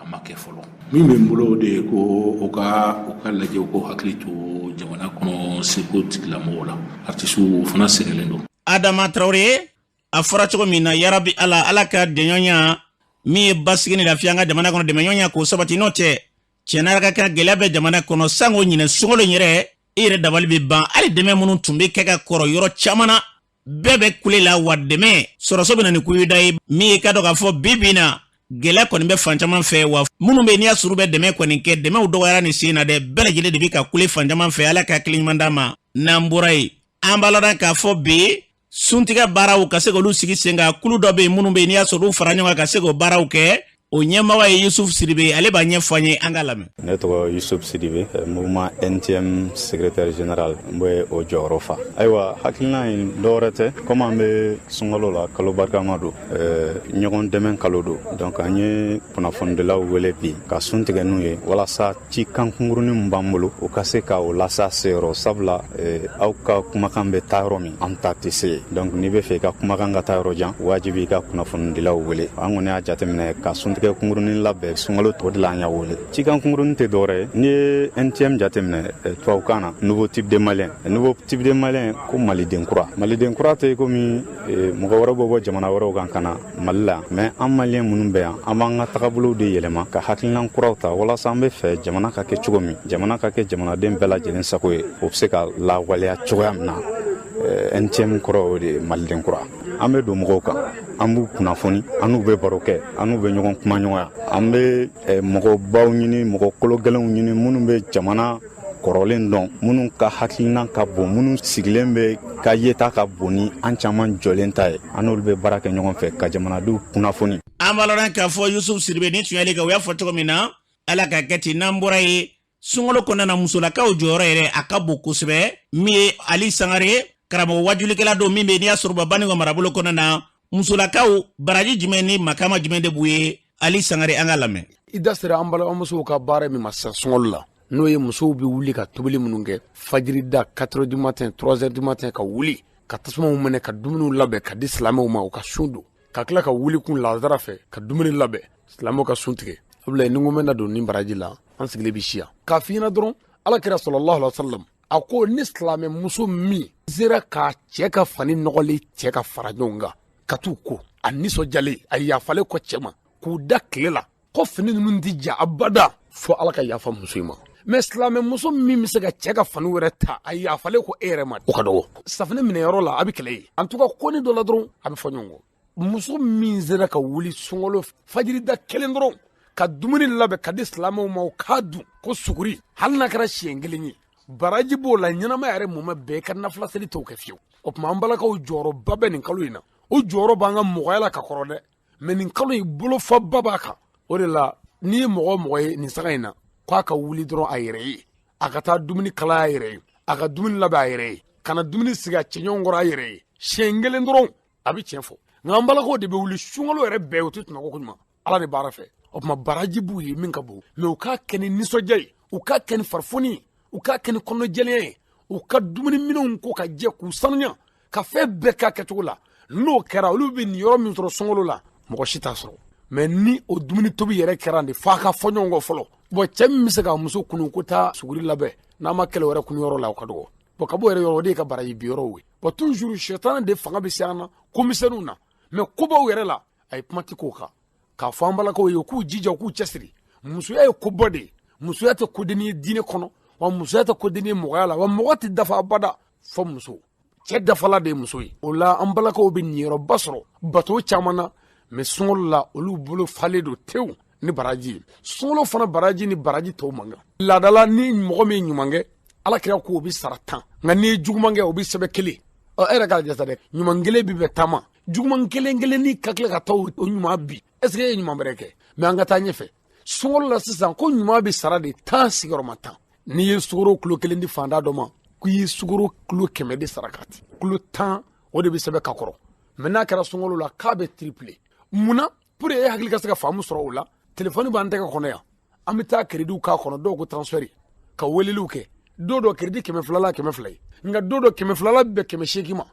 Speaker 19: a ma kɛ fɔlɔ. Min bɛ n bolo, o de ye ko u ka lajɛ, u k'u hakili to jamana kɔnɔ seko tigilamɔgɔw la. Artisiw fana sɛgɛnlen don.
Speaker 2: Adama Tarawele, a fɔra cogo min na, yarabi Ala, Ala ka dɛɲɔgɔnya min ye basigi ni lafiya an ka jamana kɔnɔ, dɛmɛɲɔgɔnya k'o sabati. N'o tɛ, tiɲɛna ka kan, gɛlɛya bɛ jamana kɔnɔ sango ɲinɛ sunkalo in yɛrɛ, i yɛrɛ dabali bɛ ban. Hali dɛmɛ minnu tun bɛ kɛ ka kɔrɔ yɔrɔ caman na, bɛɛ bɛ kule la wa. Dɛmɛ sɔrɔso bɛ na ni kuyuda ye min ye, ka dɔn k'a fɔ bi bi in na, gɛlɛya kɔni bɛ fan caman fɛ wa. Minnu bɛ yen n'i y'a sɔrɔ u bɛ dɛmɛ kɔni kɛ, dɛmɛw dɔgɔyara nin sen na dɛ. Bɛɛ lajɛlen de bɛ ka kule fan caman fɛ. Ala ka hakili ɲuman d'a ma. N'an bɔra yen, an b'a ladɔn k'a fɔ bi, suntigɛ baaraw ka se k'olu sigi sen kan, kulu dɔ bɛ yen minnu bɛ yen n'i y'a sɔrɔ olu fara ɲɔgɔn kan ka se k'o baaraw kɛ, o ɲɛmɔgɔ ye Yusuf Sidibe, ale b'a ɲɛfɔ an ye, an k'a lamɛn.
Speaker 20: Ne tɔgɔ Yusuf Sidibe, mouvement NTM secrétaire général, n bɛ o jɔyɔrɔ fa. Ayiwa, hakilina in dɔwɛrɛ tɛ, komi an bɛ sunkalo la, kalo barikama don, ɲɔgɔn dɛmɛ kalo don. Donc an ye kunnafonidilaw wele bi ka sun tigɛ n'u ye, walasa cikan kunkurunin min b'an bolo, o ka se ka o lasa seyɔrɔ, sabula aw ka kumakan bɛ taa yɔrɔ min, an ta tɛ se. Donc n'i bɛ fɛ i ka kumakan ka taa yɔrɔ jan, wajibi i ka kunnafonidilaw wele. An kɔni y'a jateminɛ ka suntigɛ kunkurunin labɛn sunkalo tɔ de la, an y'a wele. Cikan kunkurunin tɛ dɔwɛrɛ ye, n'i ye NTM jateminɛ tubabukan na, nouveau type de malien, nouveau type de malien, ko maliden kura. Maliden kura tɛ komi mɔgɔ wɛrɛ bɛ bɔ jamana wɛrɛw kan ka na Mali la, mais an malien minnu bɛ yan, an b'an ka tagabolow de yɛlɛma ka hakilinan kuraw ta, walasa an bɛ fɛ jamana ka kɛ cogo min, jamana ka kɛ jamanaden bɛɛ lajɛlen sago ye, o bɛ se ka lawaleya cogoya min na. NTM kɔrɔ o de ye Maliden kura. An bɛ don mɔgɔw kan, an b'u kunnafoni, an n'u bɛ baro kɛ, an n'u bɛ ɲɔgɔn kuma ɲɔgɔnya. An bɛ mɔgɔbaw ɲini, mɔgɔ kologɛlɛnw ɲini minnu bɛ jamana kɔrɔlen dɔn, minnu ka hakilina ka bon, minnu sigilen bɛ ka yeta ka bon ni an caman jɔlen ta ye. An n'olu bɛ baara kɛ ɲɔgɔn fɛ ka jamanadenw kunnafoni.
Speaker 2: An b'a lɔn k'a fɔ Yusuf Sidibe ni tun y'ale kan, u y'a fɔ cogo min na, Ala ka kɛ ten. N'an bɔra yen, sunkalo kɔnɔna na, musolakaw jɔyɔrɔ yɛrɛ a ka bon kosɛbɛ. Min ye Ali Sangare, karamɔgɔ wajulikɛla don min bɛ n'i y'a sɔrɔ ba Banikɔ marabolo kɔnɔna na, musolakaw baraji jumɛn ni makama jumɛn de b'u ye? Ali Sangare, an ka lamɛn.
Speaker 21: I da sera an balimamusow ka baara min ma sisan sunkalo la, n'o ye musow bɛ wuli ka tobili minnu kɛ fajiri da 4 heures du matin, 3 heures du matin, ka wuli ka tasumaw minɛ ka dumuniw labɛn ka di silamɛw ma u ka sun don, ka tila ka wuli kun lazara fɛ ka dumuni labɛn silamɛw ka sun tigɛ. Abulayi, ni n ko n bɛna don nin baraji la, an sigilen bɛ siya k'a f'i ɲɛna dɔrɔn. Ala kira sallallahu alaihi wasallam a ko ni silamɛ muso min sera k'a cɛ ka fani nɔgɔlen cɛ ka fara ɲɔgɔn kan ka t'u ko, a nisɔndiyalen, a yafalen kɔ cɛ ma, k'u da tile la, ko fini ninnu tɛ ja abada fo Ala ka yafa muso in ma. Mɛ silamɛ muso min bɛ se ka cɛ ka fani wɛrɛ ta a yafalen ko e yɛrɛ ma, o ka dɔgɔ. Safunɛ minɛyɔrɔ la a bɛ kɛlɛ ye, en tout cas ko ni dɔ la dɔrɔn a bɛ fɔ ɲɔgɔn kɔ. Muso min sera ka wuli sunkalo fajirida kelen dɔrɔn ka dumuni labɛn ka di silamɛw ma u k'a dun ko suguri, hali n'a kɛra siɲɛ kelen ye, baraji b'o la ɲɛnama yɛrɛ mumɛ bɛɛ ka nafila seli t'o kɛ fiyewu. O tuma an balakaw jɔyɔrɔba bɛ nin kalo in na, o jɔyɔrɔ b'an ka mɔgɔya la ka kɔrɔ dɛ, mɛ nin kalo in bolofaba b'a kan. O de la n'i ye mɔgɔ o mɔgɔ ye nin saga in na k'a ka wuli dɔrɔn a yɛrɛ ye, a ka taa dumuni kalaya a yɛrɛ ye, a ka dumuni labɛn a yɛrɛ ye, ka na dumuni sigi a cɛɲɔgɔn kɔrɔ a yɛrɛ ye siɲɛ kelen dɔrɔn, a bɛ tiɲɛ fɔ. Nka an balakaw de bɛ wuli sunkalo yɛrɛ bɛɛ, u tɛ sunɔgɔ koɲuman Ala de baara fɛ. O tuma baraji b'u ye min ka bon, mɛ u k'a kɛ ni nisɔndiya ye, u k'a kɛ ni farifoni ye, u k'a kɛ ni kɔnɔjɛlenya ye, u ka dumuni minɛnw ko ka jɛ, k'u sanuya, ka fɛn bɛɛ k'a kɛcogo la. N'o kɛra, olu bɛ nin yɔrɔ min sɔrɔ sunkalo la, mɔgɔ si t'a sɔrɔ. Mɛ ni o dumuni tobi yɛrɛ kɛra de, f'a ka fɔ ɲɔgɔn kɔ fɔlɔ. Bɔn, cɛ min bɛ se ka muso kunu ko taa suguri labɛn, n'a ma kɛlɛ wɛrɛ kunu yɔrɔ la, o ka dɔgɔ. Bɔn, ka bɔ yɛrɛ yɔrɔ, o de ye ka baraji bi yɔrɔw ye. Bɔn, toujours sɛtanɛ de fanga bɛ se an na komisɛnninw na, mɛ kobaw yɛrɛ la a ye kuma tɛ k'o kan. K'a fɔ an balakaw ye u k'u jija, u k'u cɛsiri. Musoya ye koba de ye, musoya tɛ kodenni ye diinɛ kɔnɔ, wa musoya tɛ kodenni ye mɔgɔya la, wa mɔgɔ tɛ dafa abada fɔ muso. Cɛ dafala de ye muso ye. O la an balakaw bɛ niyɔrɔba sɔrɔ bato caman na, mɛ sunkalo la olu bolo falen don tewu ni baraji ye. Sunkalo fana baraji ni baraji tɔw man kan. Laadala ni mɔgɔ min ye ɲuman kɛ, Ala kira ko o bɛ sara 10, nka n'i ye juguman kɛ o bɛ sɛbɛn 1. Ɔ, e yɛrɛ k'a jate dɛ, ɲuman kelen bɛ bɛn 10 ma, juguman kelen kelen ni ka tila ka taa o ɲuman bi, est ce que e ye ɲuman bɛrɛ kɛ? Mɛ an ka taa ɲɛfɛ sunkalo la sisan, ko ɲuman bɛ sara de 10 sigiyɔrɔma 10. N'i ye sukaro kilo 1 di fanda dɔ ma, k'i ye sukaro kilo 100 de sarakati, kilo 10 o de bɛ sɛbɛn ka kɔrɔ. Mɛ n'a kɛra sunkalo la k'a bɛ triplé. Mun na? Pour e hakili ka se ka faamu sɔrɔ o la, telefɔni b'an tɛgɛ kɔnɔ yan, an bɛ taa créditw k'a kɔnɔ, dɔw ko transfert, ka weleliw kɛ. Don dɔ crédit 200 la 200 ye, nka don dɔ 200 la bɛ 800 ma.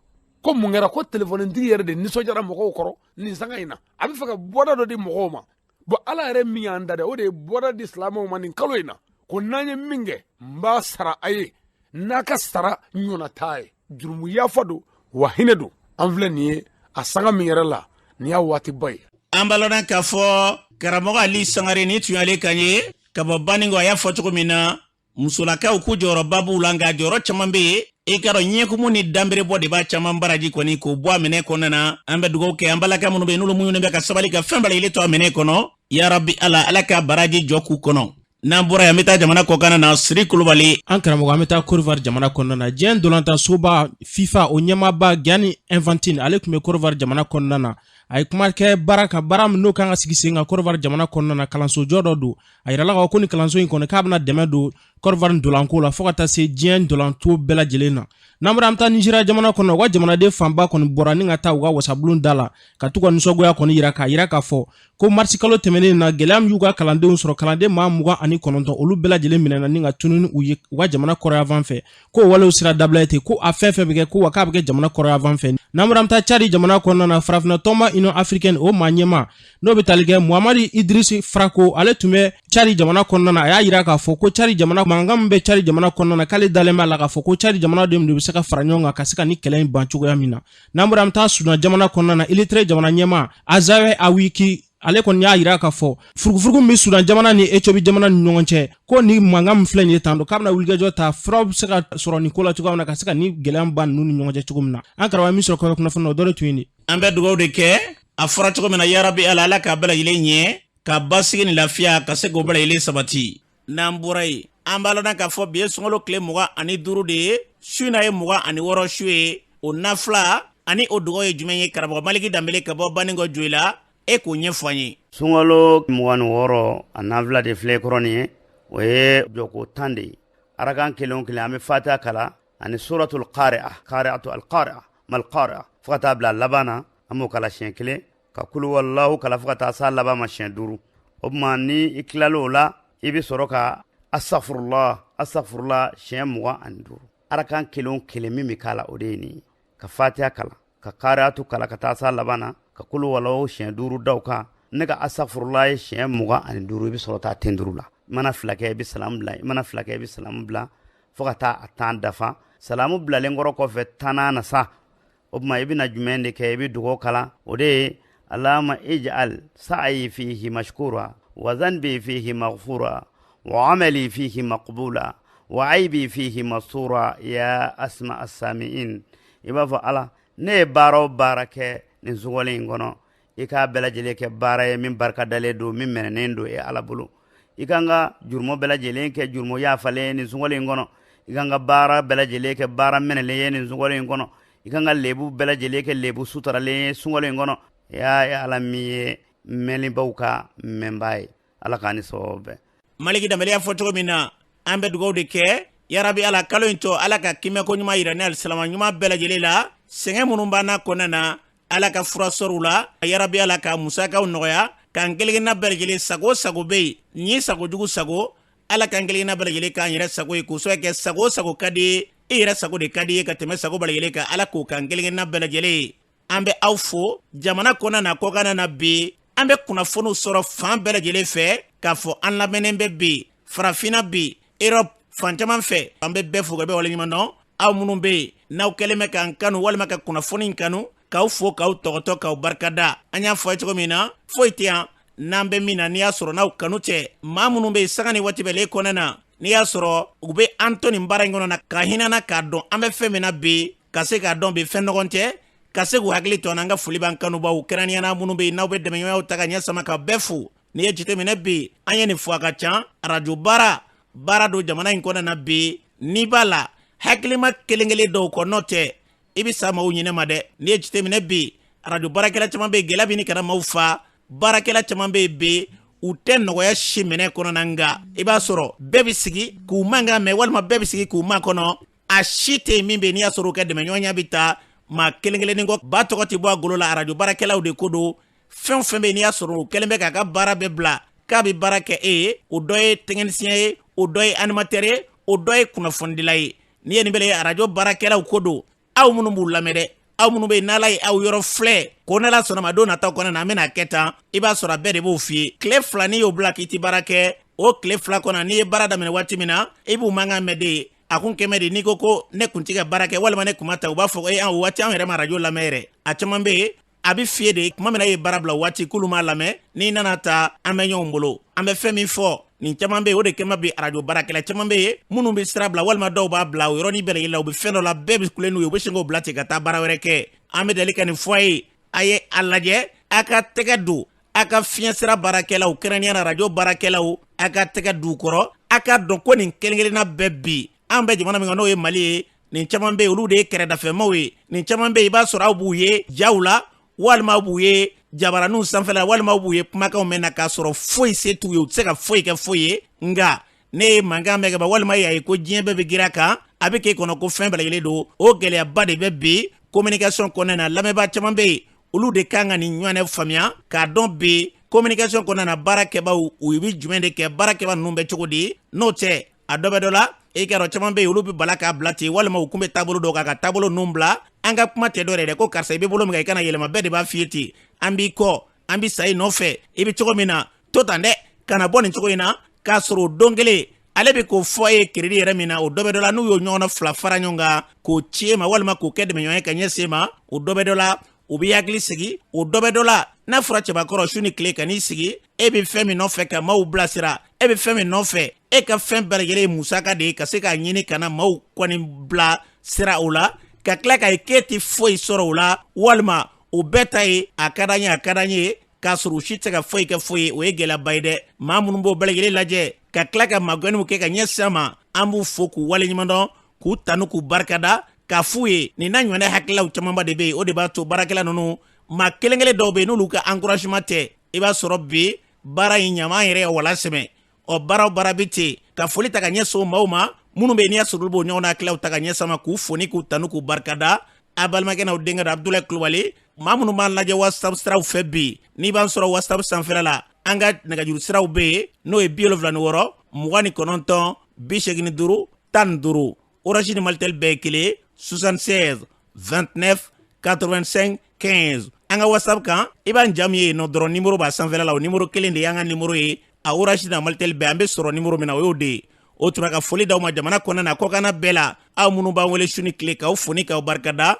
Speaker 21: Ko mun kɛra? Ko telefɔnitigi yɛrɛ de nisɔndiyara mɔgɔw kɔrɔ nin sanga in na, a bɛ fɛ ka bɔda dɔ di mɔgɔw ma. Bɔn, Ala yɛrɛ min y'an da dɛ, o de ye bɔda di silamɛw ma nin kalo in na, ko n'an ye min kɛ n b'a sara a ye n'a ka sara ɲɔgɔnna t'a ye. Jurumu yafa don wa hinɛ don. An filɛ nin ye a sanga min yɛrɛ la, nin y'a waatiba ye.
Speaker 2: An b'a lɔn k'a fɔ karamɔgɔ Ali Sangare ni tun y'ale kan ye ka bɔ Baningo. A y'a fɔ cogo min na, musolakaw k'u jɔyɔrɔba b'u la, nka jɔyɔrɔ caman bɛ yen, i k'a dɔn ɲɛkumu ni danberebɔ de b'a caman baraji kɔni k'o bɔ a minɛ kɔnɔna na. An bɛ dugawu kɛ an balaka minnu bɛ yen n'olu muɲunen bɛ ka sabali ka fɛn bɛɛ lajɛlen to a minɛ kɔnɔ. Yarabi Ala, Ala ka baraji jɔ k'u kɔnɔ. N'an bɔra yan, an bɛ taa jamana kɔkan na. Siri Kulubali.
Speaker 22: An karamɔgɔ, an bɛ taa Côte d'Ivoire jamana kɔnɔna na. Diɲɛ ntolantansoba FIFA, o ɲɛmaaba Gianni Infantino, ale tun bɛ Côte d'Ivoire jamana kɔnɔna na. A ye kuma kɛ baara kan, baara min n'o kan ka sigi sen kan Côte d'Ivoire jamana kɔnɔna na, kalanso jɔ dɔ don. A yirala k'a fɔ ko nin kalanso in kɔni, k'a bɛna dɛmɛ don Côte d'Ivoire ntolanko la fo ka taa se diɲɛ ntolanto bɛɛ lajɛlen na. N'an bɔra, an bɛ taa Nizeriya jamana kɔnɔ. U ka jamanaden fanba kɔni bɔra ni ka taa u ka wasabulon da la ka t'u ka nisɔngoya kɔni yira, k'a yira k'a fɔ ko marisi kalo tɛmɛnen na, gɛlɛya min y'u ka kalandenw sɔrɔ, kalanden maa 29, olu bɛɛ lajɛlen minɛna ni ka tununi u ye u ka jamana kɔrɔyanfan fɛ, ko walew sira dabila ten, ko a fɛn fɛn bɛ kɛ, ko wa k'a bɛ kɛ jamana kɔrɔyanfan fɛ. N'an bɔra, an bɛ taa Cadi jamana kɔnɔna na. Farafinna tɔnba Union africaine, o maa ɲɛmaa n'o bɛ tali kɛ Muhamadi Idrisi Farako, ale tun bɛ Cadi jamana kɔnɔna na. A y'a yira k'a fɔ ko Cadi jamana, mankan min bɛ Cadi jamana kɔnɔna na, k'ale dalen b'a la k'a fɔ ko Cadi jamanadenw de bɛ se ka fara ɲɔgɔn kan ka se ka ni kɛlɛ in ban cogoya min na. N'an bɔra, an bɛ taa Sudan jamana kɔnɔna na. Eritere jamana ɲɛmaa Azawe Awiki Ale kɔni y'a yira k'a fɔ furugufurugu min bɛ Sudan jamana ni Ethiopie jamana ni ɲɔgɔn cɛ, ko ni mankan min filɛ nin ye tan don, k'a bɛna wulikajɔ ta, furaw bɛ se ka sɔrɔ nin ko la cogoya min na, ka se ka ni gɛlɛya ban ninnu ni ɲɔgɔn cɛ cogo min na. An karamɔgɔ min sɔrɔ kɔrɔ kunnafoni na, o dɔ de tun ye nin.
Speaker 2: An bɛ dugawu de kɛ, a fɔra cogo min na, yarabi Ala, Ala k'a bɛɛ lajɛlen ɲɛ, ka basigi ni lafiya ka se k'o bɛɛ lajɛlen sabati. N'an bɔra yen, an b'a lɔn k'a fɔ bi ye sunkalo tile 25 de ye, su in na ye 26 su ye. O nafila ani o dugawu ye jumɛn ye? Karamɔgɔ Maliki Danbele ka bɔ Banikɔ Joyila, e k'o ɲɛfɔ an ye.
Speaker 1: Sunkalo 26, a nafila de filɛ kɔrɔ nin ye, o ye jɔko 10 de ye. Arakan kelen o kelen, an bɛ Fatiha kalan ani suratul qari'a, qari'atu alqari'a mal qari'a, fo ka taa bila laban na, an b'o kalan siɲɛ kelen, ka kulu wallahu kalan fo ka taa s'a laban ma siɲɛ 5. O tuma ni i tilal'o la, i bɛ sɔrɔ ka astaghfirullah astaghfirullah siɲɛ 25. Arakan kelen o kelen min bɛ k'a la, o de ye nin ye: ka Fatiha kalan, ka qari'atu kalan ka taa s'a laban na, ka kulu wallahu siɲɛ 5 da o kan, ne ka astaghfirullah ye siɲɛ 25. I bɛ sɔrɔ taa ten duuru la. I mana 2 kɛ, i bɛ salamu bila. I mana 2 kɛ, i bɛ salamu bila fo ka taa a 10 dafa. Salamu bilalen kɔrɔ kɔfɛ 10nan na sa, o tuma i bɛna jumɛn de kɛ? I bɛ dugawu kalan, o de ye: Allahumma ij'al sa'i fihi mashkura wa dhanbi fihi maghfura wa amali fihi maqbula wa aibi fihi masura ya asma as-sami'in. I b'a fɔ Ala, ne ye baara o baara kɛ nin sunkalo in kɔnɔ, i k'a bɛɛ lajɛlen kɛ baara ye min barika dalen don, min mɛnɛnen don e Ala bolo. I ka n ka jurumu bɛɛ lajɛlen kɛ jurumu yafalen ye nin sunkalo in kɔnɔ. I ka n ka baara bɛɛ lajɛlen kɛ baara mɛnɛlen ye nin sunkalo in kɔnɔ. I ka n ka lebu bɛɛ lajɛlen kɛ lebu sutaralen ye sunkalo in kɔnɔ. Ya ye Ala min ye mɛnlibaw ka mɛnbaa ye, Ala k'an ni sababu bɛn.
Speaker 2: Maliki Danbele y'a fɔ cogo min na, an bɛ dugawu de kɛ, yarabi Ala, kalo in tɔ, Ala ka kimɛko ɲuman yira ni alisilama ɲuman bɛɛ lajɛlen la. Sɛgɛn minnu b'an n'a kɔnɔna na, Ala ka fura sɔrɔ u la, yarabi Ala ka musakaw nɔgɔya, k'an kelenkelenna bɛɛ lajɛlen sago sago bɛ yen, ni sago jugu sago, Ala k'an kelenkelenna bɛɛ lajɛlen k'an yɛrɛ sago ye, k'o sababu kɛ sago sago ka di ye, i yɛrɛ sago de ka di ye ka tɛmɛ sago bɛɛ lajɛlen kan. Ala k'o k'an kelenkelenna bɛɛ lajɛlen ye. An bɛ aw fo jamana kɔnɔna na, kɔkanna na. Bi an bɛ kunnafoniw sɔrɔ fan bɛɛ lajɛlen fɛ k'a fɔ an lamɛnnen bɛ bi farafinna, bi Europe, fan caman fɛ. An bɛ bɛɛ fo ka bɛɛ waleɲuman dɔn. Aw minnu bɛ yen n'aw kɛlen bɛ k'an kanu walima ka kunnafoni kanu, k'aw fo, k'aw tɔgɔtɔ, k'aw barikada. An y'a fɔ a ye cogo min na, foyi tɛ yan n'an bɛ min na n'i y'a sɔrɔ n'aw kanu tɛ. Maa minnu bɛ yen sanga ni waati bɛɛ le kɔnɔna na, n'i y'a sɔrɔ u bɛ an to nin baara in kɔnɔ na, ka hinɛ na, k'a dɔn an bɛ fɛn min na bi, ka se k'a dɔn bi fɛn nɔgɔn tɛ, ka se k'u hakili to an na. An ka foli b'an kanubaw kɛrɛnkɛrɛnnenya minnu bɛ yen n'aw bɛ dɛmɛɲɔgɔnyaw ta ka ɲɛ sama, ka bɛɛ fo. N'i ye jateminɛ bi, an ye nin fɔ a ka ca, arajo baara baara don jamana in kɔnɔna na bi, n'i b'a la hakilima kelen kelen dɔw kɔ, n'o tɛ i bɛ sa maaw ɲinɛ ma dɛ. N'i ye jateminɛ bi, arajo baarakɛla caman bɛ yen, gɛlɛya bɛ ɲini ka na maaw fa. Baarakɛla caman bɛ yen bi, u tɛ nɔgɔya si minɛ kɔnɔna, nka i b'a sɔrɔ bɛɛ bɛ sigi k'u mankan mɛn, walima bɛɛ bɛ sigi k'u makɔnɔ. A si tɛ yen min bɛ yen n'i y'a sɔrɔ u ka dɛmɛɲɔgɔnya bɛ taa maa kelen kelennin kɔ, ba tɔgɔ tɛ bɔ a golo la. Arajo baarakɛlaw de ko don. Fɛn o fɛn bɛ yen n'i y'a sɔrɔ u kɛlen bɛ k'a ka baara bɛɛ bila k'a bɛ baara kɛ e ye, o dɔ ye technicien ye, o dɔ ye animateur ye, o dɔ ye kunnafonidila ye. N'i ye nin bɛɛ ye, arajo baarakɛlaw ko don. Aw minnu b'u lamɛn dɛ, aw minnu bɛ yen n'Ala ye aw yɔrɔ filɛ, ko n'Ala sɔnna ma don nataw kɔnɔ na, an bɛna kɛ tan, i b'a sɔrɔ a bɛɛ de b'o f'i ye. Tile 2 n'i y'o bila k'i ti baara kɛ, o tile 2 kɔnɔ, n'i ye baara daminɛ waati min na, i b'u mankan mɛn de. A kun kɛmɛ de, n'i ko ko ne kun ti ka baara kɛ walima ne kun ma ta, u b'a fɔ e, an o waati an yɛrɛ ma arajo lamɛn yɛrɛ. A caman bɛ yen, a bɛ f'i ye de tuma min na e ye baara bila waati k'olu m'a lamɛn. N'i nana ta, an bɛ ɲɔgɔn bolo, an bɛ fɛn min fɔ, nin caman bɛ yen, o de kɛma bi arajo baarakɛla caman bɛ yen minnu bɛ sira bila, walima dɔw b'a bila o yɔrɔnin bɛɛ lajɛlen la, u bɛ fɛn dɔ la, bɛɛ bɛ kule n'u ye, u bɛ sin k'o bila ten ka taa baara wɛrɛ kɛ. An bɛ deli ka nin fɔ a ye, a ye a lajɛ, a ka tɛgɛ don a ka fiɲɛ sira baarakɛlaw, kɛrɛnkɛrɛnnenya la arajo baarakɛlaw, a ka tɛgɛ d'u kɔrɔ, a ka dɔn ko nin kelen kelenna bɛɛ bi an bɛ jamana min kan, n'o ye Mali ye, nin caman bɛ yen, olu de ye kɛrɛdafɛmaw ye. Nin caman bɛ yen, i b'a sɔrɔ aw b'u ye jaw la, walima aw b'u ye jabaraninw sanfɛla, walima aw b'u ye kumakanw mɛn na, k'a sɔrɔ foyi se t'u ye, u tɛ se ka foyi kɛ foyi ye. Nka ne ye mankan mɛn ka ban, walima y'a ye ko diɲɛ bɛɛ bɛ girin a kan, a bɛ k'e kɔnɔ ko fɛn bɛɛ lajɛlen don. O gɛlɛyaba de bɛ bi communication kɔnɔna na. Lamɛnbaa caman bɛ yen, olu de kan ka nin ɲɔgɔnɛ faamuya k'a dɔn bi communication kɔnɔna na, baarakɛbaw u bɛ jumɛn de kɛ, baarakɛba ninnu bɛ cogo di. N'o tɛ, a dɔ bɛ dɔ la, e k'a dɔn caman bɛ yen, olu bɛ bala k'a bila ten, walima u kun bɛ taabolo dɔw kan ka taabolo ninnu bila. An ka kuma tɛ dɔ yɛrɛ ko karisa, i bɛ bolo min kan, i kana yɛlɛma. Bɛɛ de b'a f'i ye ten, an b'i kɔ, an bɛ sa i nɔfɛ, i bɛ cogo min na to tan dɛ, kana bɔ nin cogo in na. K'a sɔrɔ o don kelen ale bɛ k'o fɔ e ye crédit yɛrɛ min na, o dɔ bɛ dɔ la, n'u y'o ɲɔgɔnna fila fara ɲɔgɔn kan k'o ci e ma, walima k'o kɛ dɛmɛɲɔgɔn ye ka ɲɛsin e ma, o dɔ bɛ dɔ la. U bɛ hakili sigi, o dɔ bɛ dɔ la. N'a fɔra cɛbakɔrɔ su ni tile ka n'i sigi, e bɛ fɛn min nɔfɛ ka maaw bilasira, e bɛ fɛn min nɔfɛ, e ka fɛn bɛɛ lajɛlen ye musaka de ye ka se k'a ɲini ka na maaw kɔni bila sira o la, ka tila k'a ye k'e tɛ foyi sɔrɔ o la, walima o bɛɛ ta ye a ka d'an ye, a ka d'an ye, k'a sɔrɔ u si tɛ se ka foyi kɛ foyi ye. O ye gɛlɛyaba ye dɛ. Maa minnu b'o bɛɛ lajɛlen lajɛ ka tila ka magɛnniw kɛ ka ɲɛsin a ma, an b'u fo k'u waleɲuman dɔn, k'u tanu, k'u barikada, k'a f'u ye nin n'a ɲɔgɔnna hakililaw camanba de bɛ yen. O de b'a to baarakɛla ninnu, maa kelen kelen dɔw bɛ yen, n'olu ka encouragement tɛ, i b'a sɔrɔ bi baara in ɲama yɛrɛ ye wala sɛmɛ. Ɔ, baara o baara bɛ ten. Ka foli ta ka ɲɛsin o maaw ma minnu bɛ yen, n'i y'a sɔrɔ olu b'o ɲɔgɔn hakililaw ta ka ɲɛsin a ma, k'u fo ni k'u tanu, k'u barikada. A balimakɛ n'aw denkɛ don, Abudulayi Kulubali. Maa minnu b'an lajɛ WhatsApp siraw fɛ bi, n'i b'an sɔrɔ WhatsApp sanfɛla la, an ka nɛgɛjuru siraw bɛ yen, n'o ye 76 29 85 15. Orange ni Malitel bɛɛ ye kelen, 76 29 85 15. An ka WhatsApp kan, i b'an jamu ye yen nɔ dɔrɔn, nimoro b'a sanfɛla la. O nimoro kelen de y'an ka nimoro ye. A Orange n'a Malitel bɛɛ, an bɛ sɔrɔ nimoro min na, o y'o de ye. O tuma ka foli d'aw ma jamana kɔnɔna na, kɔkanna bɛɛ la, aw minnu b'an wele su ni tile, k'aw fo ni k'aw barikada.